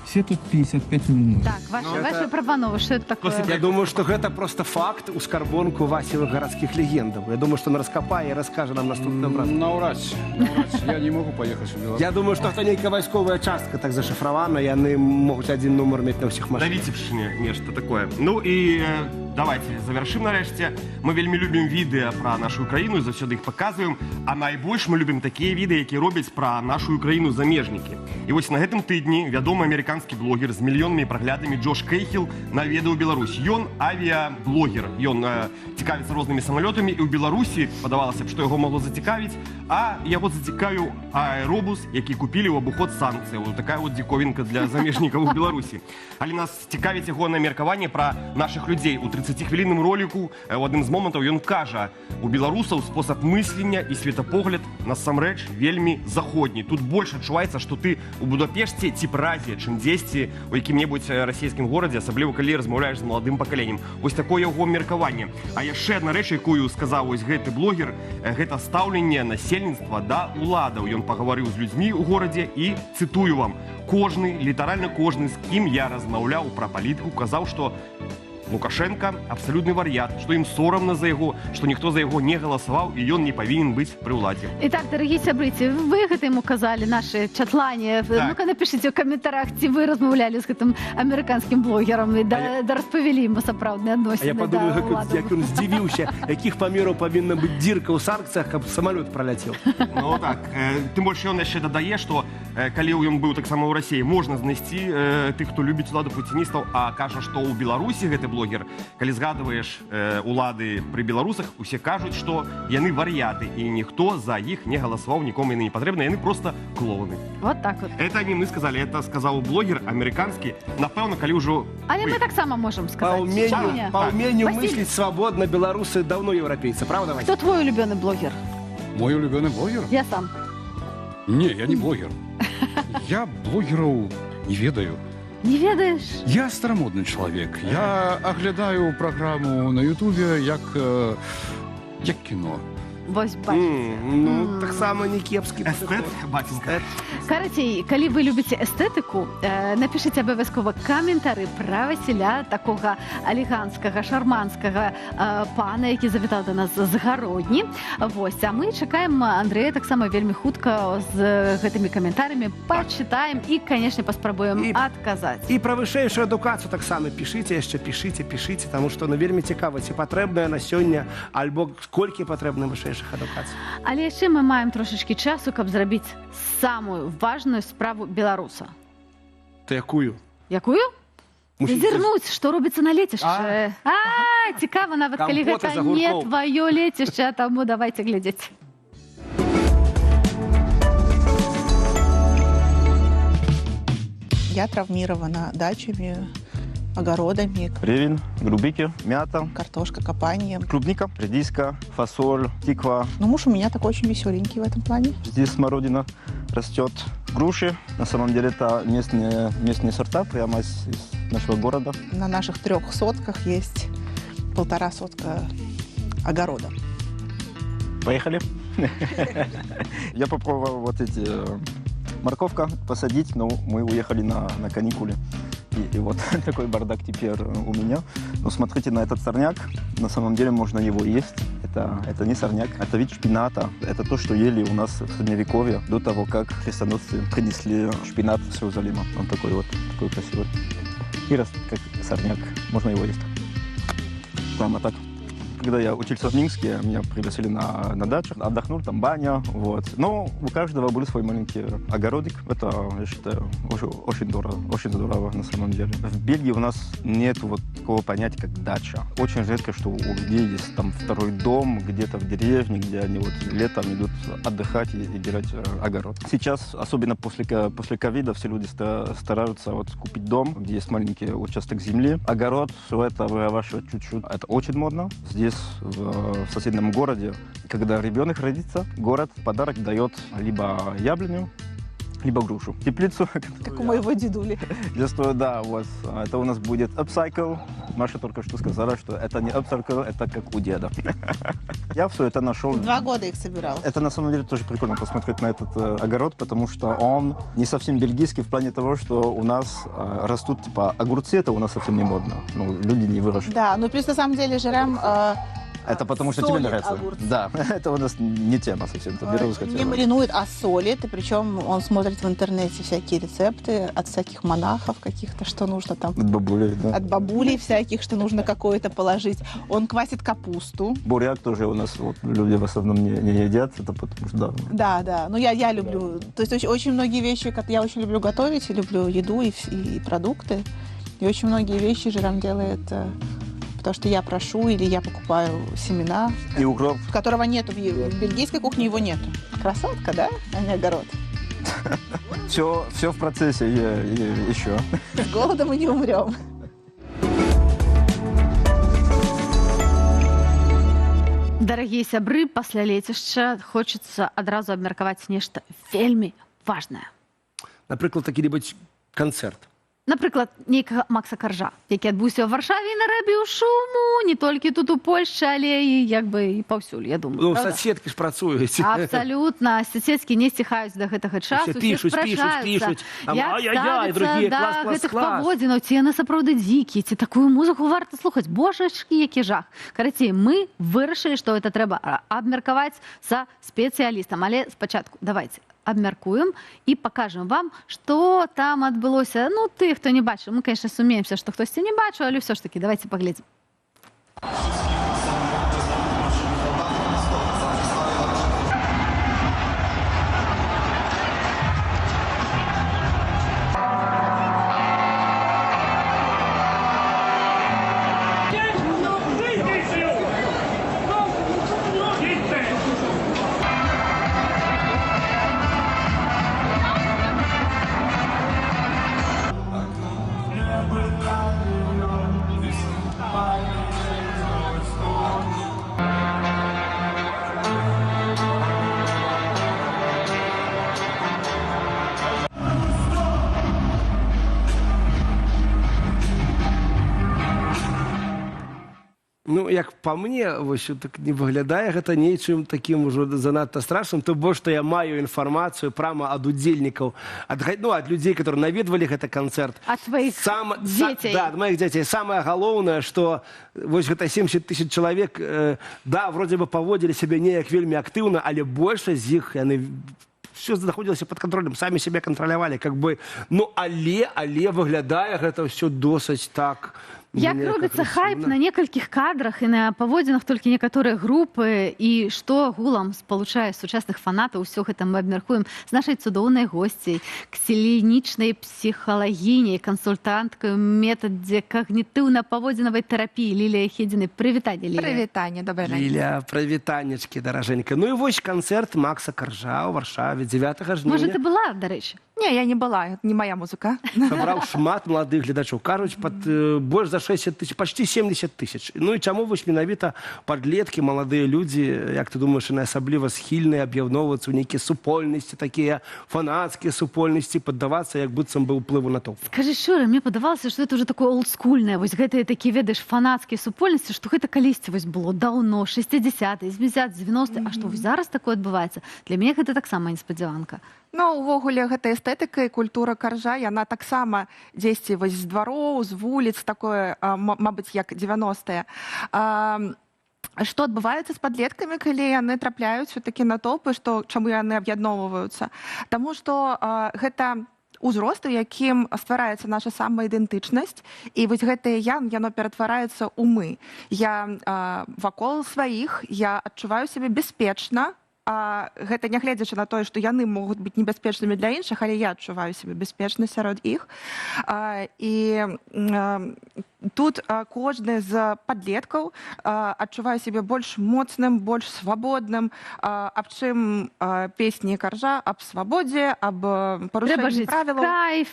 Все тут 5500. Так, ваши прапановы, что это такое? Я думаю, што гэта просто факт у скарбонку Васевых гарадскіх легендаў. Я думаю, што он раскапае і раскажа нам наступным разам. Наўрад ці, наўрад ці. Я не могу поехать в Беларусь. Я думаю, што гэта нейкая вайсковая частка так зашыфравана, яны могуць адзін нумар мець на ўсіх На машинах. Віцебшчыне нешта такое. Ну і давайте завершым нарэшце. Мы вельмі любім відэа пра нашу краіну і заўсёды іх паказваем, а найбольш мы любім такія відэа, якія робяць пра нашу краіну замежнікі. І вось на гэтым тыдні вядомы амерыканскі блогер з мільёнамі праглядамі Джош Кейхіл наведаў Беларусь. Ён авіаблогер. Ён цікавіцца рознымі самалётамі, і ў Беларусі падавалася б, што яго магло зацікавіць, а яго зацікавіў аэробус, які купілі ў абыход санкцыяў. Вот такая вот дзікавінка для замежнікаў у Беларусі. Але нас цікавіць ягонае меркаванне пра нашых людзей. У 30-хвілінным роліку у адным з момантаў ён кажа: у беларусаў спосаб мыслення і светапогляд насамрэч вельмі заходні. Тут больш адчуваецца, што ты у Будапешце ці Празе, чым дзесьці у якім-небудзь расійскім горадзе, асабліва калі размаўляеш з маладым пакаленнем. Вось такое яго меркаванне. А яшчэ адна рэч, якую сказаў вось гэты блогер, гэта стаўленне насельніцтва да уладаў. Ён пагаварыў з людзьмі ў горадзе і цытую вам: кожны, літаральна кожны, з кім я размаўляў пра палітыку, казаў, што Лукашенко абсалютны вар'ят, што ім сорамна за яго, што ніхто за яго не галасаваў і ён не павінен быць пры ўладзе. Итак, дорогие сябры, ці вы гэта ему казалі, наши чатлане? Так. Ну-ка напишите ў каментарах, ці вы размаўлялі з гэтым амерыканскім блогерам і да распавялі ему сапраўдныя А адносіны я подумаю, да уладаў. як ён здзівіўся, якіх памераў павінна быць дзірка ў санкцыях, каб самалёт праляцеў. Ну так, тым больш ён яшчэ дадае, што калі ён быў таксама ў Расіі, можна знайсці тых, хто любіць уладу, пуціністаў, а кажа, што ў Беларусі гэты блогер, калі згадваеш улады пры беларусах, усе кажуць, што яны вар'яты і ніхто за іх не галасаваў, нікому яны не патрэбны, яны просто клоуны. Вот так вот. Это не мы сказали, это сказаў блогер амерыканскі, напэўна, калі ўжо Але мы таксама можам Па сказаць. Чаму не? умению, па умению Василий. мыслить свободно белорусы давно европейцы, правда, Вася? Хто твой улюбёны блогер? Мой улюбёны блогер? Я сам. Не, я не блогер. Я блогераў не ведаю. Не ведаеш? Я старамодны чалавек. Я аглядаю праграму на Ютубе як кіно. Вось бачыце. Ну, таксама не кепскі эстэт, бацінка. Карацей, калі вы любіце эстэтыку, напішыце абавязкова каментары пра Васіля, такога элеганцкага, шарманскага пана, які завітаў да нас з Гародні. Вось, а мы чакаем Андрэя таксама вельмі хутка з гэтымі каментарамі, пачытаем і, канешне, паспрабуем адказаць. І пра вышэйшую адукацыю таксама пішыце яшчэ, пішыце, пішыце, таму што ну, вельмі цікава, ці патрэбная на сёння, альбо колькі патрэбна вышэйшых адукацый. Але яшчэ мы маем трошачкі часу, каб зрабіць самую важную справу беларуса. Та якую? Якую? Мусіць, Зазірнуць, што робіцца на лецішчы. А, цікава нават, калі Кампоты гэта з не агуркоў. тваё лецішча, таму давайте глядзець. Я травмирована дачами, огородами. Ревень, голубики, мята. Картошка, копание. Клубника, редиска, фасоль, тыква. Но муж у меня такой очень веселенький в этом плане. Здесь смородина растет. Груши. На самом деле это местные сорта прямо из нашего города. На наших 3 сотках есть 1,5 сотка огорода. Поехали. Я попробовал вот эти морковка посадить, но мы уехали на каникулы. И вот такой бардак теперь у меня. Но смотрите на этот сорняк. На самом деле можно его есть. Это не сорняк, это вид шпината. Это то, что ели у нас в Средневековье, до того, как крестоносцы принесли шпинат с Иерусалима. Он такой вот, такой красивый. И растет как сорняк. Можно его есть. Прямо так. Когда я учился в Минске, меня пригласили на дачу, отдохнул, там баня, вот. Но у каждого был свой маленький огородик. Это, я считаю, очень, очень здорово, очень здорово на самом деле. В Бельгии у нас нет вот такого понятия, как дача. Очень редко, что у людей есть там второй дом где-то в деревне, где они вот летом идут отдыхать и делать огород. Сейчас, особенно после ковида, все люди стараются вот купить дом, где есть маленький участок земли. Огород, все это выращивать чуть-чуть. Это очень модно. Здесь в соседнем городе, когда ребенок родится, город подарок дает либо яблоню, либо грушу. Теплицу. Как у моего дедули. Да, вот. Это у нас будет upcycle. Маша только что сказала, что это не upcycle, это как у деда. Я все это нашел. 2 года их собирал. Это на самом деле тоже прикольно посмотреть на этот огород, потому что он не совсем бельгийский в плане того, что у нас растут типа огурцы, это у нас совсем не модно. Ну, люди не выращивают. Да, ну плюс на самом деле Жерем... Это потому что тебе нравится. Огурцы. Да, это у нас не тема совсем, это белорусская тема. Не маринует, а солит, и причем он смотрит в интернете всякие рецепты от всяких монахов каких-то, что нужно там. От бабулей, да. От бабулей всяких, что нужно какое-то положить. Он квасит капусту. Буряк тоже у нас вот, люди в основном не едят, это потому что, да. Да, да, ну я люблю, да. То есть очень, очень многие вещи, я очень люблю готовить, люблю еду и продукты, и очень многие вещи Жером делает... Потому что я прошу или я покупаю семена. И укроп. Которого нету в бельгийской кухне, его нету. Красотка, да? А не огород. Все в процессе еще. С голода мы не умрем. Дорогие сябры, пасля лецішча хочется адразу абмеркаваць нешта вельмі важнае. Напрыклад, такі-небудзь канцэрт. Напрыклад, нейкага Макса Каржа, які адбыўся ў Варшаве і нарабіў шуму не толькі тут у Польшчы, але і як бы і паўсюль, я думаю. Ну, соцсеткі ж працуюць. Абсалютна. Соцсеткі не сціхаюць да гэтага часу. Усе пішуць, пішуць, пішуць. Ай-яй-яй, другія, клас, клас, гэтых клас. паводзінаў, ці яны сапраўды дзікія, ці такую музыку варта слухаць. Божачкі, які жах. Карацей, мы вырашылі, што гэта трэба абмеркаваць са спецыялістам. Але спачатку давайте абмяркуем і пакажам вам, што там адбылося. Ну, ты, хто не бачыў, мы, конечно, сумеемся, што хтосьці не бачыў, але ўсё ж такі, давайте паглядзім. Ну, як па мне, вось, так не выглядае гэта нечым такім ужо занадта страшным, то бо што я маю інфармацыю прама ад удзельнікаў, ад людзей, которые наведвалі гэты канцэрт. Ад тваіх дзяцей. Да, ад маіх дзяцей. Самае галоўнае, што вось гэта 70 тысяч чалавек, да, вроде бы паводзілі сябе неяк вельмі актыўна, але большасць з іх, яны все знаходзілася пад кантролем, самі сябе кантралявалі, как бы. Ну, але выглядае гэта ўсё досыць так. Як робіцца хайп на некалькіх кадрах і на паводзінах толькі некаторыя групы, і што агулам спалучае сучасных фанатаў, усё гэта мы абмяркуем з нашай цудоўнай госцяй, клінічнай псіхалагіняй, кансультанткай у метадзе кагнітыўна-паводзінавай тэрапіі Лілія Хедзінай. Прывітанне, Лілія. Прывітанне, добрай раніцы. Ліля, прывітаннечкі, даражэнька. Ну і вось канцэрт Макса Каржа ў Варшаве 9 жніўня. Можа, ты была, дарэчы? Не, я не была, это не моя музыка. Сабраў шмат маладых гледачоў, кажуць, пад больш за 60 тысяч, почти 70 тысяч. Ну і чаму вось менавіта падлеткі, маладыя людзі, як ты думаеш, яны асабліва схільныя аб'ядноўвацца ў нейкія супольнасці, такія фанацкія супольнасці, паддавацца як быццам бы ўплыву натоўпу? Скажы шчыра, мне падавалася, што это уже такое олдскульнае, вось гэтыя такія, ведаеш, фанацкія супольнасці, што гэта калісьці вось было даўно, 60, 70, 90, а што вось зараз такое адбываецца? Для мяне гэта таксама неспадзяванка. Ну, увогуле, гэта эстэтыка і культура Каржа, яна таксама дзесьці вось з двароў, з вуліц, такое, мабыць, як 90-е. Што адбываецца з падлеткамі, калі яны трапляюць у такі натоўпы, што чаму яны аб'ядноўваюцца? Таму што гэта ўзрост, у якім ствараецца наша самаідэнтычнасць, і вось гэтае я, яно ператвараецца ў мы. Я вакол сваіх, я адчуваю сябе бяспечна, гэта нягледзячы на тое, што яны могуць быць небяспечнымі для іншых, але я адчуваю сябе бяспечна сярод іх. І тут кожны з падлеткаў адчувае сябе больш моцным, больш свабодным, аб чым песні Каржа, аб свабодзе, аб Трэба парушэнні жыць в правілаў. кайф,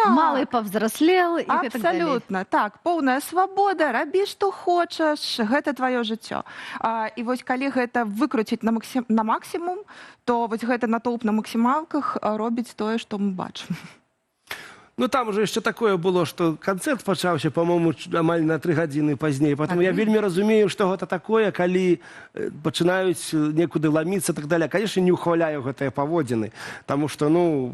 малый повзрослел і гэтак далей. Абсалютна, так, поўная свабода, рабі што хочаш, гэта тваё жыццё. І вось калі гэта выкруціць на максімум, то вось гэта натоўп на максімалках робіць тое, што мы бачым. Ну, там уже яшчэ такое было, што канцэрт пачаўся, по-моему, амаль на 3 гадзіны пазней. Потом я вельмі разумею, што гэта такое, калі пачынаюць некуды ламіцца, так далее. Конечно, не ўхваляю гэтыя паводзіны, таму што, ну,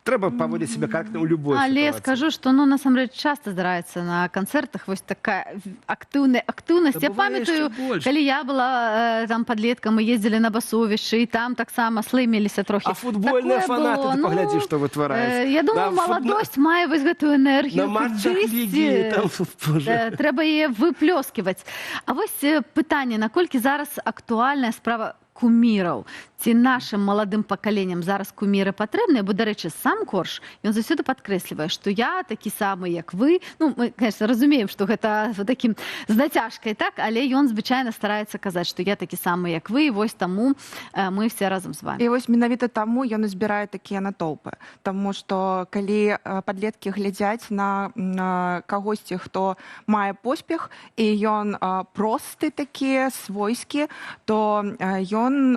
трэба паводзіць сябе карэктна ў любой Але сітуацыі. скажу, што, ну, насамрэч часта здараецца на канцэртах вось такая актыўная актыўнасць. Та Я бывае памятаю, яшчэ больш. калі я была там падлеткам, мы ездзілі на Басовішчы, і там таксама слыміліся трохі. А футбольныя Такое фанаты, было, ты ну, паглядзі, што вытвараюць. Я думаю, маладосць мае вось гэтую энергію. На матчах кудысьці, лігі, там, боже. Трэба яе выплёсківаць. А вось пытанне, наколькі зараз актуальная справа куміраў? Ці нашым маладым пакаленням зараз куміры патрэбныя? Бо, дарэчы, сам Корж, ён заўсёды падкрэслівае, што я такі самы, як вы. Ну, мы, конечно, разумеем, што гэта такім з нацяжкай, так, але ён звычайна стараецца казаць, што я такі самы, як вы, і вось таму мы все разам з вами. І вось менавіта таму ён і збірае такія натоўпы. Таму што калі падлеткі глядзяць на кагосьці, хто мае поспех і ён просты такі, свойскі, то ён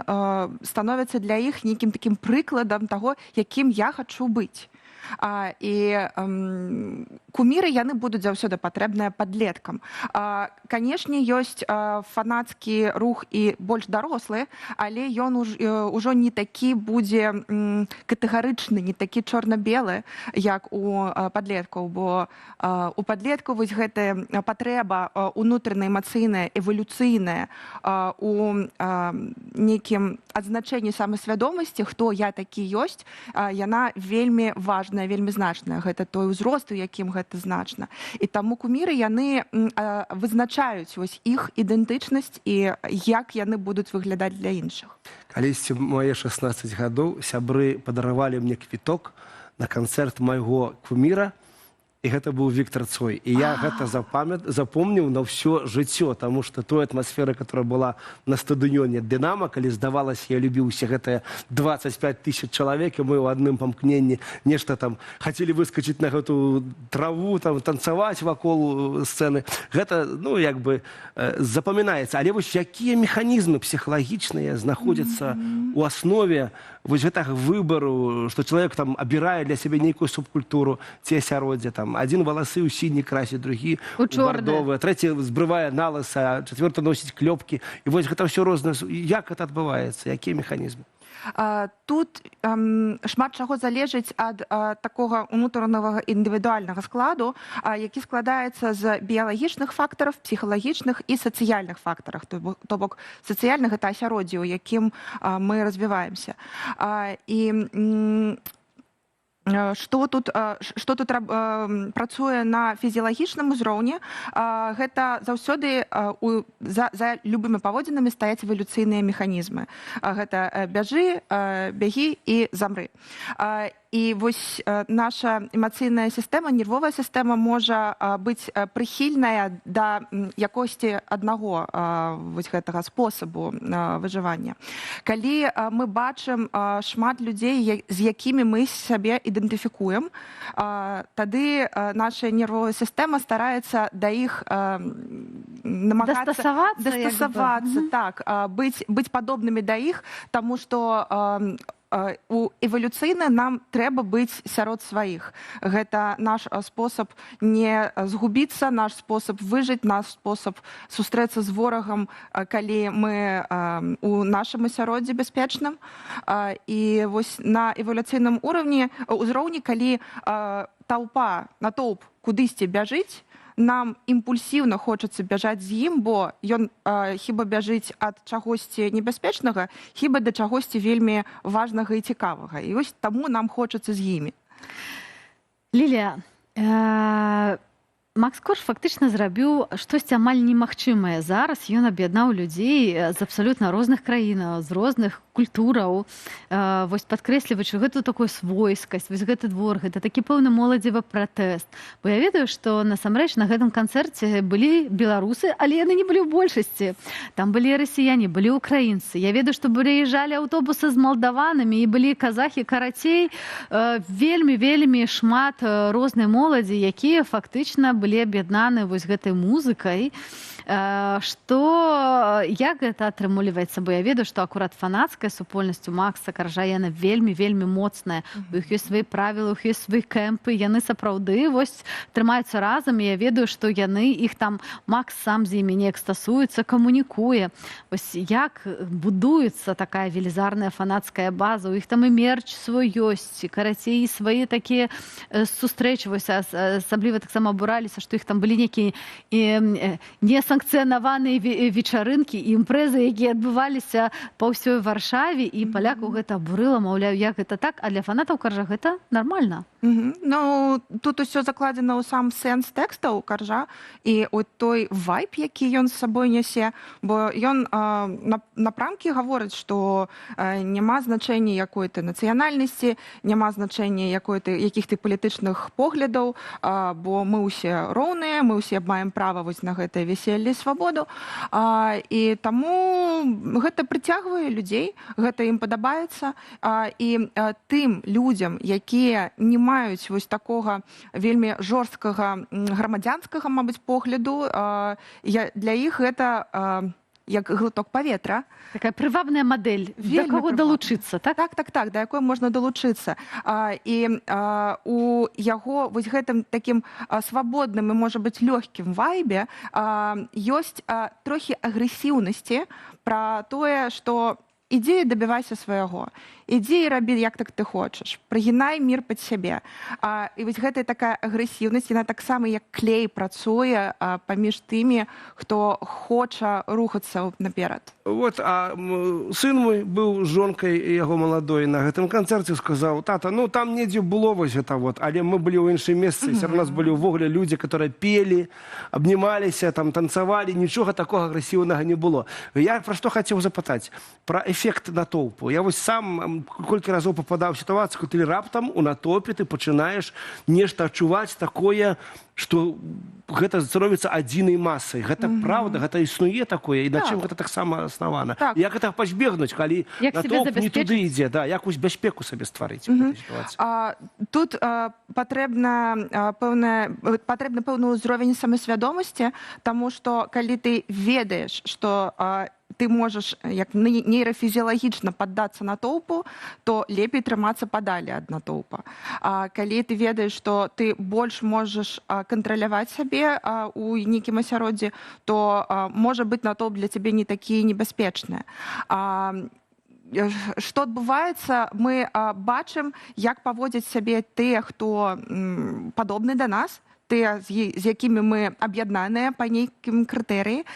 становіцца для іх нейкім такім прыкладам таго, якім я хачу быць. І куміры, яны будуць заўсёды патрэбныя падлеткам. Канешне, ёсць фанацкі рух і больш дарослы, але ён ужо не такі будзе катэгарычны, не такі чорна-белы, як у падлеткаў, бо у падлеткаў вось гэтая патрэба унутраная, эмацыйная, эвалюцыйная у нейкім адзначэнні самасвядомасці, хто я такі ёсць, яна вельмі важная, вельмі значная. Гэта той узрост, у якім гэта значна. І таму куміры, яны вызначаюць вось іх ідэнтычнасць і як яны будуць выглядаць для іншых. Калісьці мае 16 гадоў сябры падаравалі мне квіток на канцэрт майго куміра, і гэта быў Віктор Цой. І я гэта запомніў на ўсё жыццё, таму што той атмасфера, которая была на стадыёне «Дынама», калі, здавалася, я любіў усе гэтыя 25 тысяч чалавек, і мы ў адным памкненні нешта там хацелі выскачыць на гэту траву, там танцаваць вакол сцэны. Гэта, ну, як бы запамінаецца. Але вось якія механізмы псіхалагічныя знаходзяцца у аснове вось гэтага выбару, што чалавек там абірае для сябе нейкую субкультуру ці асяроддзе? Там адзін валасы ў сіні красіць, другі У у чорны. бардовы, трэці збрывае налыса, чацвёрты носіць клёпкі. І вось гэта ўсё рознае. Як это адбываецца, якія механізмы? Тут шмат чаго залежыць ад такога унутранага індывідуальнага складу, які складаецца з біялагічных фактараў, псіхалагічных і сацыяльных фактарах. То бок сацыяльных — гэта асяроддзе, у якім мы развіваемся. І што тут працуе на фізіялагічным узроўні, гэта заўсёды за любымі паводзінамі стаяць эвалюцыйныя механізмы. Гэта бяжы, бягі і замры. І вось наша эмацыйная сістэма, нервовая сістэма можа быць прыхільная да якосці аднаго вось гэтага спосабу выжывання. Калі мы бачым шмат людзей, з якімі мы сябе ідэнтыфікуем, тады наша нервовая сістэма стараецца да іх намагацца Дастасавацца, як бы. Дастасавацца, так, быць падобнымі да іх, таму што у эвалюцыйна нам трэба быць сярод сваіх. Гэта наш спосаб не згубіцца, наш спосаб выжыць, наш спосаб сустрэцца з ворагам, калі мы у нашым асяроддзі бяспечным. І вось на эвалюцыйным уровне, узроўні, калі таўпа, натоўп кудысьці бяжыць, нам імпульсіўна хочацца бяжаць з ім, бо ён хіба бяжыць ад чагосьці небяспечнага, хіба да чагосьці вельмі важнага і цікавага. І вось таму нам хочацца з імі. Лілія, Макс Корж фактычна зрабіў штосьці амаль немагчымае зараз. Ён аб'яднаў людзей з абсалютна розных краінаў, з розных культураў, вось падкрэсліваючы гэтую такую свойскасць, вось гэты двор, гэта такі пэўны моладзевы пратэст. Бо я ведаю, што насамрэч на гэтым канцэрце былі беларусы, але яны не былі ў большасці. Там былі расіяне, былі ўкраінцы. Я ведаю, што прыязджалі аўтобусы з малдаванамі і былі казахі, карацей, вельмі, вельмі шмат рознай моладзі, якія фактычна былі аб'яднаны вось гэтай музыкай. Што як гэта атрымліваецца, бо я ведаю, што акурат фанацкая супольнасць у Макса Каржа, яна вельмі, вельмі моцная. У іх ёсць свае правілы, у іх ёсць свае кэмпы, яны сапраўды вось трымаюцца разам, і я ведаю, што яны іх там, Макс сам з імі неяк стасуецца, камунікуе. Вось як будуецца такая велізарная фанацкая база, у іх там і мерч свой ёсць, і карацей, і свае такія сустрэчы, вось, асабліва таксама абураліся, што іх там былі нейкія несанкцыянаваныя вечарынкі і імпрэзы, якія адбываліся па ўсёй Варшаве, і палякаў гэта абурыла, маўляў, як гэта так, а для фанатаў Каржа гэта нармальна. Ну, тут усё закладзена ў сам сэнс тэкстаў Каржа і у той вайб, які ён з сабой нясе, бо ён напрамкі гаворыць, што няма значэння, якой ты нацыянальнасці, няма значэння, якой ты, якіх ты палітычных поглядаў, бо мы ўсе роўныя, мы ўсе маем права вось на гэтае вяселле і свабоду. І таму гэта прыцягвае людзей, гэта ім падабаецца. І тым людзям, якія не маюць вось такога вельмі жорсткага грамадзянскага, мабыць, погляду, для іх гэта як глыток паветра. Такая прывабная мадэль, да Вельмі каго прывабная. далучыцца, так? Так, да якой можна далучыцца. І у яго вось гэтым такім свабодным і, можа быць, лёгкім вайбе ёсць трохі агрэсіўнасці пра тое, што ідзі і дабівайся свайго, ідзі і рабі, як так ты хочаш, прыгінай мир пад сябе. І вось гэтая такая агрэсіўнасць, яна таксама як клей працуе паміж тымі, хто хоча рухацца наперад. Вот, а сын мой быў з жонкай яго маладой на гэтым канцэрце, сказаў: «Тата, ну там недзе было вось гэта вот, але мы былі ў іншым месцы, сярод нас былі ўвогуле людзі, которые пелі, абнімаліся, там танцавалі, нічога такога агрэсіўнага не было». Я пра што хацеў запытаць? Пра эфект натоўпу. Я вось сам колькі разоў пападаў у сітуацыю, калі раптам у натоўпе ты пачынаеш нешта адчуваць такое, што гэта становіцца адзінай масай. Гэта правда, гэта існуе такое, і на чым гэта таксама аснавана? Як гэтага пазбегнуць, калі Як сябе натоўп не туды забяспечыць? ідзе, да, якусь бяспеку сабе стварыць у гэтай сітуацыі? Тут патрэбны пэўны ўзровень самасвядомасці, таму што калі ты ведаеш, што ты можаш як нейрафізіялагічна паддацца натоўпу, то лепей трымацца падалі ад натоўпа. А калі ты ведаеш, што ты больш можаш кантраляваць сябе у нейкім асяроддзі, то можа быць, натоўп для цябе не такі небяспечны. Што адбываецца? Мы бачым, як паводзяць сябе тыя, хто падобны да нас, тыя, з якімі мы аб'яднаныя па нейкім крытэрыі,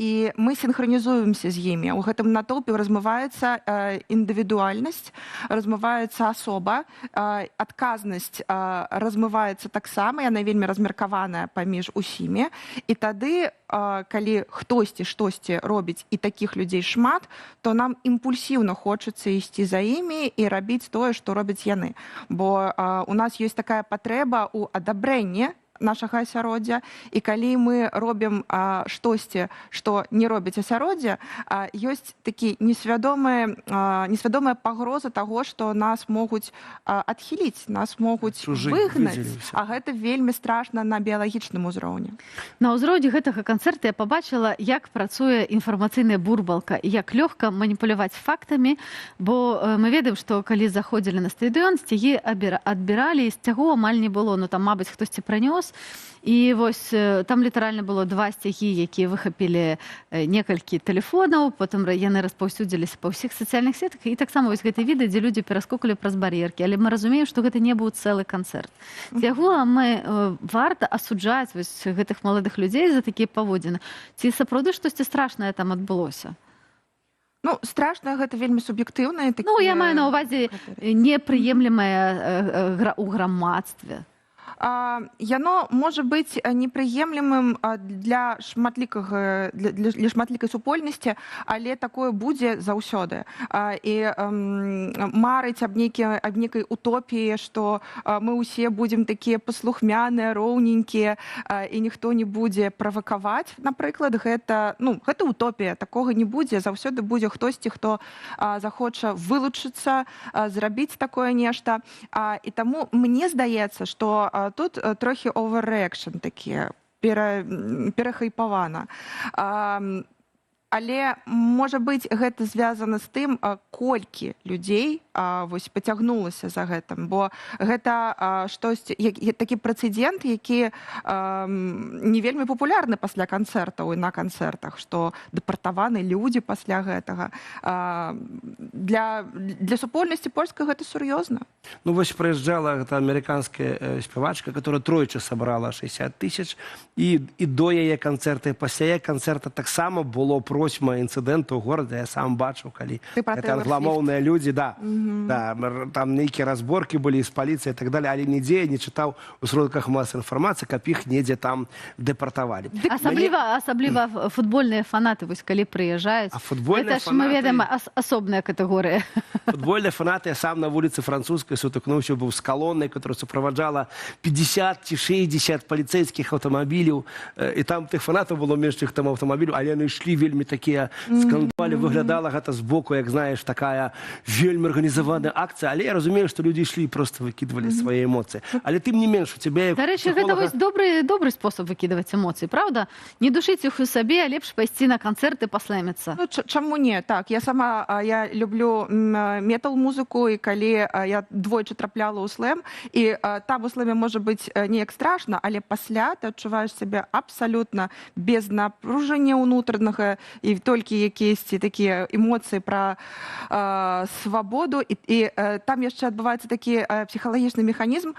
і мы сінхранізуемся з імі. У гэтым натоўпе размываецца індывідуальнасць, размываецца асоба, адказнасць размываецца таксама, яна вельмі размеркаваная паміж усімі, і тады калі хтосьці штосьці робіць, і такіх людзей шмат, то нам імпульсіўна хочацца ісці за імі і рабіць тое, што робяць яны. Бо у нас ёсць такая патрэба ў адабрэнні нашага асяроддзя, і калі мы робім штосьці, што не робіць асяроддзе, ёсць такі несвядомая пагроза таго, што нас могуць адхіліць, нас могуць Чужы, выгнаць, выдзеліўся. а гэта вельмі страшна на біялагічным узроўні. На ўзроўні гэтага канцэрта я пабачыла, як працуе інфармацыйная бурбалка і як лёгка маніпуляваць фактамі, бо мы ведаем, што калі заходзілі на стадыён, сцягі адбіралі, і сцягу амаль не было, ну там, мабыць, хтосьці пранёс. І вось там літаральна было два сцягі, якія выхапілі некалькі тэлефонаў, потым яны распаўсюдзіліся па ўсіх сацыяльных сетках, і таксама вось гэты відэа, дзе людзі пераскокалі праз бар'еркі. Але мы разумеем, што гэта не быў цэлы канцэрт. Ці агулам мы варта асуджаць вось гэтых маладых людзей за такія паводзіны? Ці сапраўды штосьці страшнае там адбылося? Ну, страшна, гэта вельмі суб'ектыўнае. Ну, я маю на ўвазе непрыемлемае у грамадстве. Яно можа быць непрыемлемым для шматлікай супольнасці, але такое будзе заўсёды. І марыць аб нейкай утопіі, што мы ўсе будзем такія паслухмяныя, роўненькія, і ніхто не будзе правакаваць, напрыклад, гэта, ну, гэта утопія, такога не будзе, заўсёды будзе хтосьці, хто захоча вылучыцца, зрабіць такое нешта. І таму мне здаецца, што тут трохі overreaction такі, перахайпавана. Але можа быць, гэта звязана з тым, колькі людзей вось пацягнулася за гэтым, бо гэта штосьці такі прэцэдэнт, які не вельмі папулярны пасля канцэртаў і на канцэртах, што дэпартаваны людзі пасля гэтага. Для супольнасці польскай гэта сур'ёзна. Ну вось прыязджала гэта амерыканская спявачка, которая тройчы сабрала 60 тысяч, і до яе канцэрта, і пасля яе канцэрта таксама было процьма інцыдэнту ў горадзе. Я сам бачыў, калі Ты пра гэта Тейлор англамоўныя людзі, да, да, там нейкія разборкі былі з паліцыяй і так далее, але нідзе я не чытаў у сродках масавай інфармацыі, каб іх недзе там дэпартавалі. Асабліва футбольныя фанаты, вось калі прыязджаюць. А футбольныя Гэта ж мы фанаты- ведаем, асобная катэгорыя. Футбольныя фанаты, я сам на вуліцы Французскай сутыкнуўся быў з калонай, которая суправаджала 50 ці 60 паліцэйскіх аўтамабіляў. І там тых фанатаў было менш, чых там аўтамабіляў, але яны ішлі вельмі такія скандавалі, выглядала гэта збоку, як, знаеш, такая вельмі арганізаваная акцыя, але я разумею, што людзі ішлі і просто выкідвалі свае эмоцыі. Але тым не менш, у цябе як Дарэчы, гэта псіхолага- вось добры спосаб выкідваць эмоцыі, праўда? Не душыць іх у сабе, а лепш пайсці на канцэрт і паслэміцца. Ну, чаму не? Так, я сама я люблю метал-музыку, і калі я двойчы трапляла ў слэм, і там у слэме можа быць неяк страшна, але пасля ты адчуваеш сябе абсалютна без напружання ўнутранага і толькі якіясьці такія эмоцыі пра свабоду, і там яшчэ адбываецца такі псіхалагічны механізм,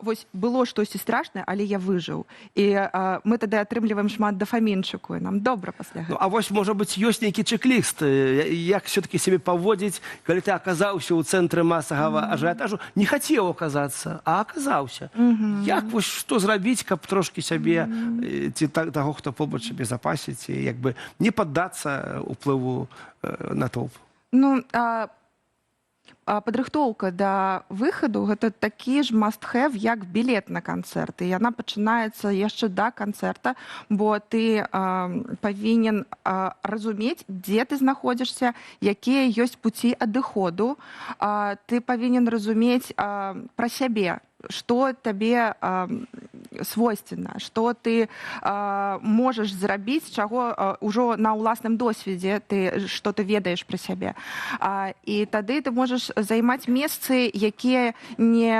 вось было штосьці страшнае, але я выжыў. І мы тады атрымліваем шмат дафамінчыку, і нам добра пасля Ну, а вось, можа быць, ёсць нейкі чэк-ліст, як все-таки сябе паводзіць, калі ты аказаўся ў цэнтры масавага ажыятажу, не хацеў аказацца, а аказаўся. Як вось што зрабіць, каб трошкі сябе ці таго, хто побач, абезапасіць і як бы не паддацца уплыву натоўпу? Ну, падрыхтоўка да выхаду — гэта такі ж must-have, як білет на канцэрт. І яна пачынаецца яшчэ да канцэрта, бо ты павінен разумець, дзе ты знаходзішся, якія ёсць пуці адыходу. Ты павінен разумець пра сябе, што табе свойственно, што ты можаш зрабіць, чаго ўжо на ўласным досведзе ты што ты ведаеш пра сябе. І тады ты можаш займаць месцы, якія не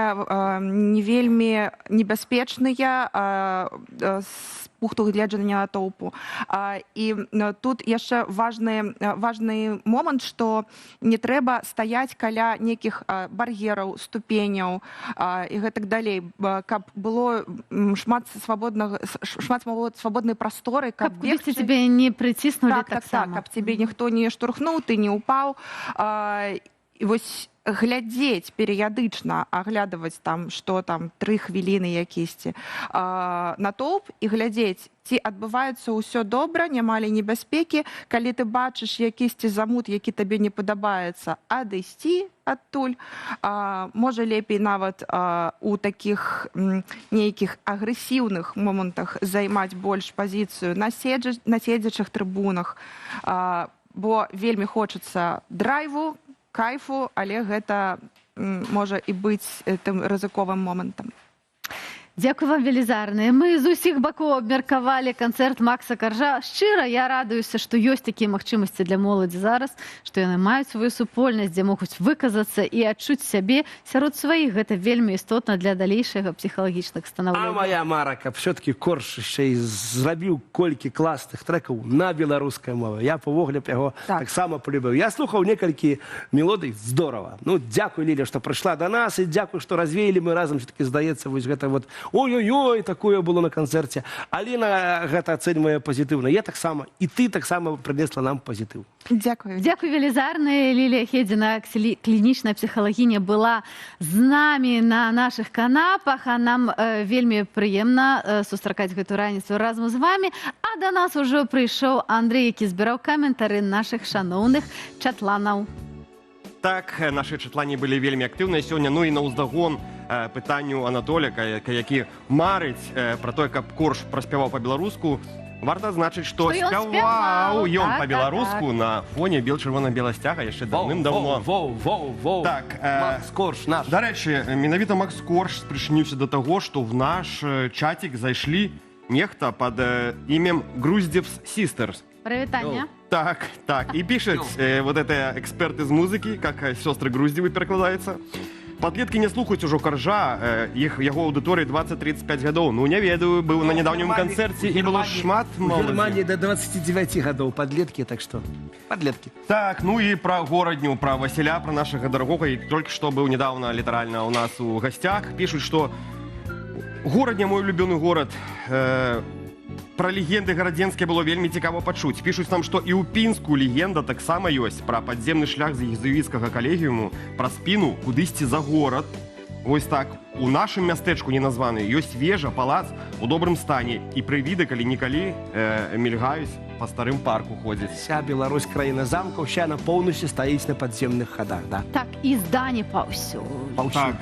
вельмі небяспечныя з пункту гледжання натоўпу. І тут яшчэ важны момант, што не трэба стаяць каля нейкіх бар'ераў, ступеняў і гэтак далей, каб было шмат свабоднага, шмат свабоднай прасторы, каб Каб кудысьці бегчы. цябе не прыціснулі Так, таксама. каб цябе ніхто не штурхнуў, ты не ўпаў. І вось Глядзець перыядычна, аглядваць там, што там 3 хвіліны якісьці натоўп і глядзець, ці адбываецца ўсё добра, няма лі небяспекі. Калі ты бачыш якісьці замут, які табе не падабаецца, адысці адтуль. Можа, лепей нават у такіх нейкіх агрэсіўных момантах займаць больш пазіцыю на седзячых трыбунах, бо вельмі хочацца драйву, кайфу, але гэта можа і быць тым рызыковым момантам. Дзякуй вам велізарны. Мы з усіх бакоў абмеркавалі канцэрт Макса Каржа. Шчыра я радуюся, што ёсць такія магчымасці для моладзі зараз, што яны маюць сваю супольнасць, дзе могуць выказацца і адчуць сябе сярод сваіх. Гэта вельмі істотна для далейшага псіхалагічных А станаўлення. моя мара, каб все-таки Корж яшчэ і зрабіў колькі класных трэкаў на беларускай мове. Я б увогуле б яго таксама полюбіў. Я слухаў некалькі мелодый, здорово. Ну, дзякуй, Ліля, што прыйшла до нас, і дзякуй, што развеялі мы разам все-таки, здаецца, вось гэта вот ой-ой-ой, такое было на канцэрце. Аліна гэта ацэньвае пазітыўна. Я таксама, і ты таксама прынесла нам пазітыў. Дзякую. Дзякуй велізарны. Лілія Хедзіна, клінічная псіхалагіня, была з намі на нашых канапах, а нам вельмі прыемна сустракаць гэту раніцу разам з вамі. А да нас ужо прыйшоў Андрэй, які збіраў каментары нашых шаноўных чатланаў. Так, нашы чатлані былі вельмі актыўныя сёння. Ну і на ўздагон пытанню Анатоля, які марыць пра тое, каб Корж праспяваў па-беларуску, варта адзначыць, што Што ён спяваў спяваў, ён па-беларуску на фоне бел-чырвона-бела сцяга яшчэ даўным-даўно. Воу, воу, воу. Так, Макс Корж наш. Дарэчы, менавіта Макс Корж спрычыніўся да таго, што в наш чацік зайшлі нехта пад імем Груздевс Sisters. Прывітанне. Так. И пишет вот это эксперт из музыки, как сестры Груздевы перакладаецца. Падлеткі не слухаюць ужо Каржа, іх яго аўдыторыі 20-35 гадоў. Ну, не ведаю, быў на нядаўнім канцэрце, і было шмат У моладзі. Германии до 29 гадоў подлетки, так что подлетки. Так, ну і пра Горадню, пра Васіля, пра нашага дарагога, і толькі што быў недавно літаральна у нас у гасцях, пішуць, што Горадня — мой улюбёны горад. Пра легенды гарадзенскія было вельмі цікава пачуць. Пішуць нам, што і ў Пінску легенда таксама ёсць пра падземны шлях з езуіцкага калегіуму, пра спіну кудысьці за горад. Вось так. У нашым мястэчку, не названы, ёсць вежа, палац у добрым стане, і прывіды калі-нікалі мільгаюць, па старым парку ходзяць. Вся Беларусь — краіна замкаў, ща она полностью стаіць на падземных хадах, да. Так, і здані паўсюль. Так.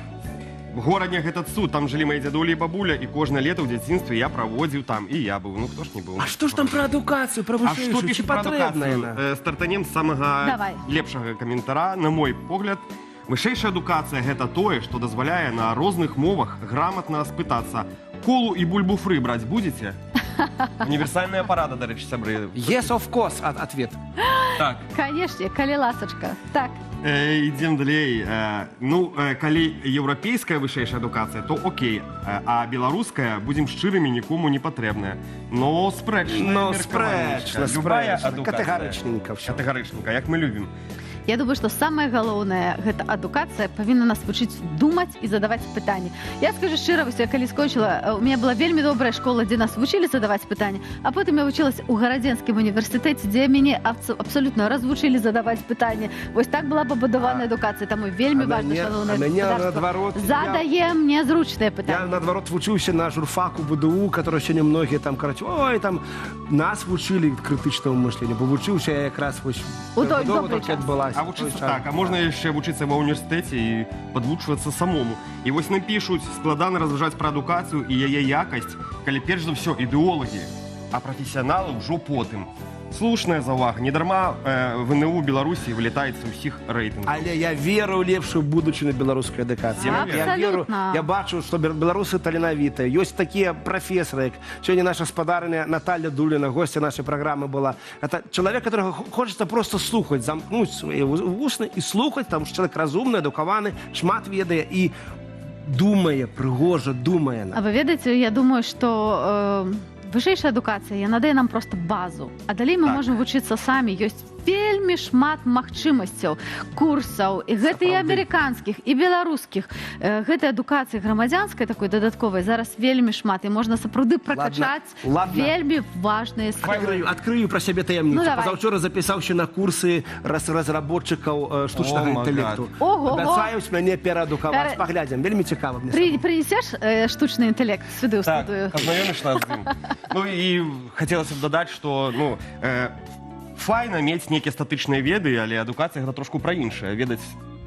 Горадня — гэта цуд, там жылі мае дзядулі і бабуля, і кожнае лета ў дзяцінстве я праводзіў там, і я быў, ну хто ж не быў. А што ж там пра адукацыю, пра А вышэйшую? што Ці пішуць пра патрэбна адукацыю? яна? Стартанем з самага Давай. лепшага каментара, на мой погляд. Вышэйшая адукацыя — гэта тое, што дазваляе на розных мовах граматна спытацца. Колу і бульбу фры браць будзеце? Універсальная парада, дарэчы, сябры. Yes, of course, ответ. Так. Канешне, калі ласачка. Так. Ідзем далей. Ну, калі еўрапейская вышэйшая адукацыя, то окей. А беларуская, будзем шчырымі, нікому не патрэбная. Но спрэчна. Но спрэчна, Любая спрэчна. адукацыя. Катэгарычненька всё. Катэгарычненька, як мы любім. Я думаю, што самае галоўнае — гэта адукацыя павінна нас вучыць думаць і задаваць пытанні. Я скажу шчыра, вось я калі скончыла, у меня была вельмі добрая школа, дзе нас вучылі задаваць пытанні, а потым я вучылась у гарадзенскім універсітэце, дзе мяне абсалютна развучылі задаваць пытанні. Вось так была пабудавана адукацыя, таму вельмі А важна, шаноўнае а мяне гаспадарства, наадварот, задаем нязручныя пытанні. Я наадварот вучыўся на журфаку БДУ, который сёння многія там кажуць, ой, там нас вучылі крытычнаму мышленню, бо вучыўся я якраз вось У той перабудова добры толькі час. адбылася. А вучыцца так, а можна яшчэ вучыцца ва універсітэце і падвучвацца самому. І вось нам пішуць: складана разважаць пра адукацыю і яе якасць, калі перш за ўсё ідэолагі, а прафесіяналы ўжо потым. Слушная заўвага, недарма ВНУ Беларусі вылетае з усіх рэйтынгаў. Але я веру ў лепшую будучыню беларускай адукацыі. Я веру, Абсалютна. я бачу, што беларусы таленавітыя. Ёсць такія прафесары, як сёння наша спадарыня Наталья Дуліна, госця нашай праграмы была. Это чалавек, которого хочется просто слухаць, замкнуць свае вусны і слухаць, там чалавек разумны, адукаваны, шмат ведае і думае, прыгожа думае. А вы ведаеце, я думаю, што вышэйшая адукацыя, яна дае нам просто базу. А далей мы можам вучыцца самі, ёсць вельмі шмат магчымасцяў, курсаў, і гэта і амерыканскіх, і беларускіх. Гэтай адукацыі грамадзянскай такой дадатковай зараз вельмі шмат, і можна сапраўды пракачаць Ладно. вельмі важныя скілы. Адкрыю пра сябе таямніцу. Ну, давай. Пазаўчора запісаўся на курсы разработчыкаў штучнага О, май інтэлекту. гад. Ого-го. Абяцаюць мяне пераадукаваць. Паглядзім, вельмі цікава мне. Прынесеш штучны інтэлект сюды ў Так, студыю? азнаёміш нас з ім. Ну і хацелася б дадаць, што ну, файна мець нейкія статычныя веды, але адукацыя гэта трошку пра іншае. Ведаць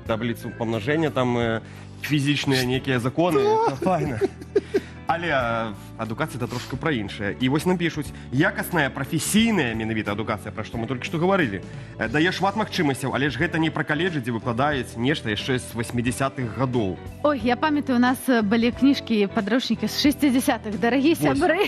табліцу памнажэння, там фізічныя нейкія законы, это файна. Але адукацыя это трошку пра іншае. І вось нам пішуць: якасная прафесійная менавіта адукацыя, пра што мы толькі што гаварылі, дае шмат магчымасцяў, але ж гэта не пра каледжы, дзе выкладаюць нешта яшчэ з 80-х гадоў. Ой, я памятаю, у нас былі кніжкі і падручнікі з 60-х. Дарагія Вось. сябры,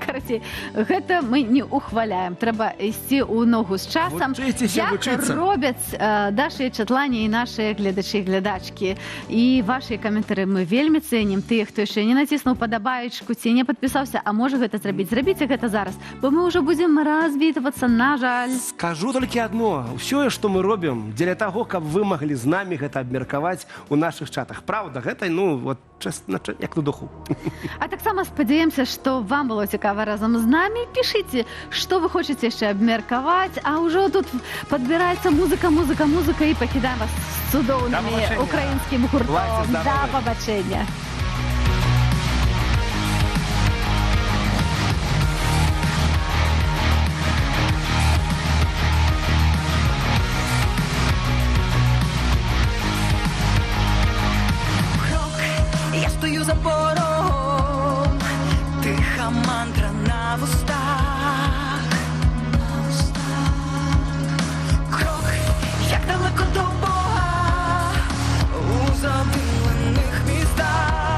карацей, гэта мы не ухваляем. Трэба ісці ў ногу з часам. Вучыцеся Як вучыцца. робяць Даша і Чатлані і нашыя гледачы і глядачкі. І вашыя каментары мы вельмі цэнім. Тыя, хто яшчэ не націснуў падабаечку ці не падпісаўся, а можа гэта зрабіць. Зрабіце гэта зараз, бо мы ўжо будзем развітвацца, на жаль. Скажу толькі адно: ўсё, што мы робім, дзеля таго, каб вы маглі з намі гэта абмеркаваць у нашых чатах. Праўда, гэта, ну, вот, честно, як на духу. А таксама спадзяемся, што вам было цікава разам з намі. Пішыце, што вы хочаце яшчэ абмеркаваць, а ўжо тут падбіраецца музыка, музыка, музыка, і пакідаем вас з Да цудоўнымі пабачэння. украінскім гуртом. Бывайце Да здаровы. пабачэння. Крок, я стою за порогом, тиха мантра на вустах. Крок, як далеко до Бога, у задимлених містах.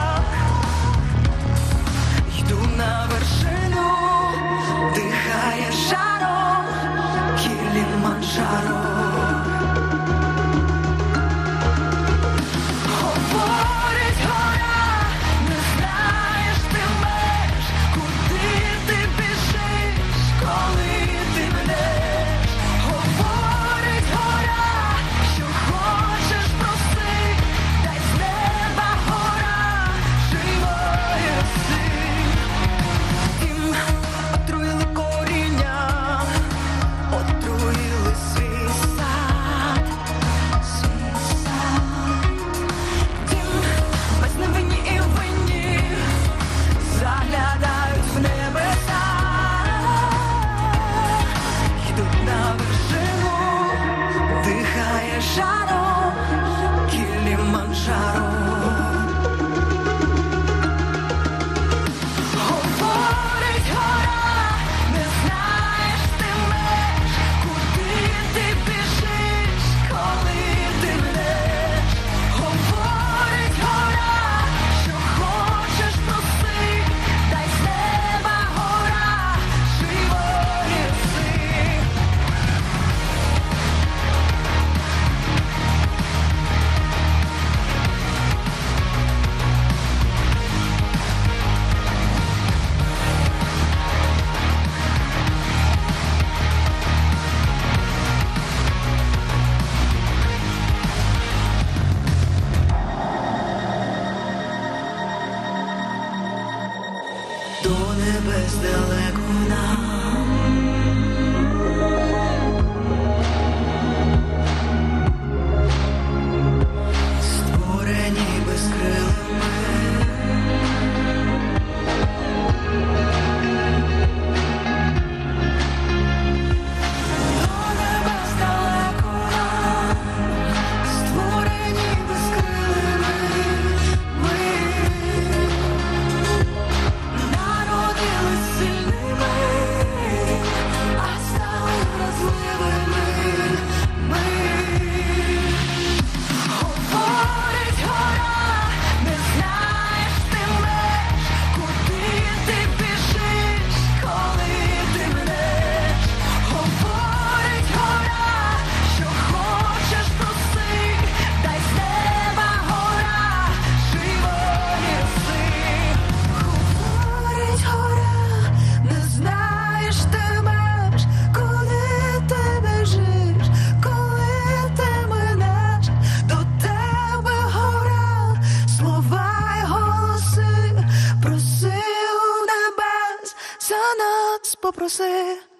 Проси.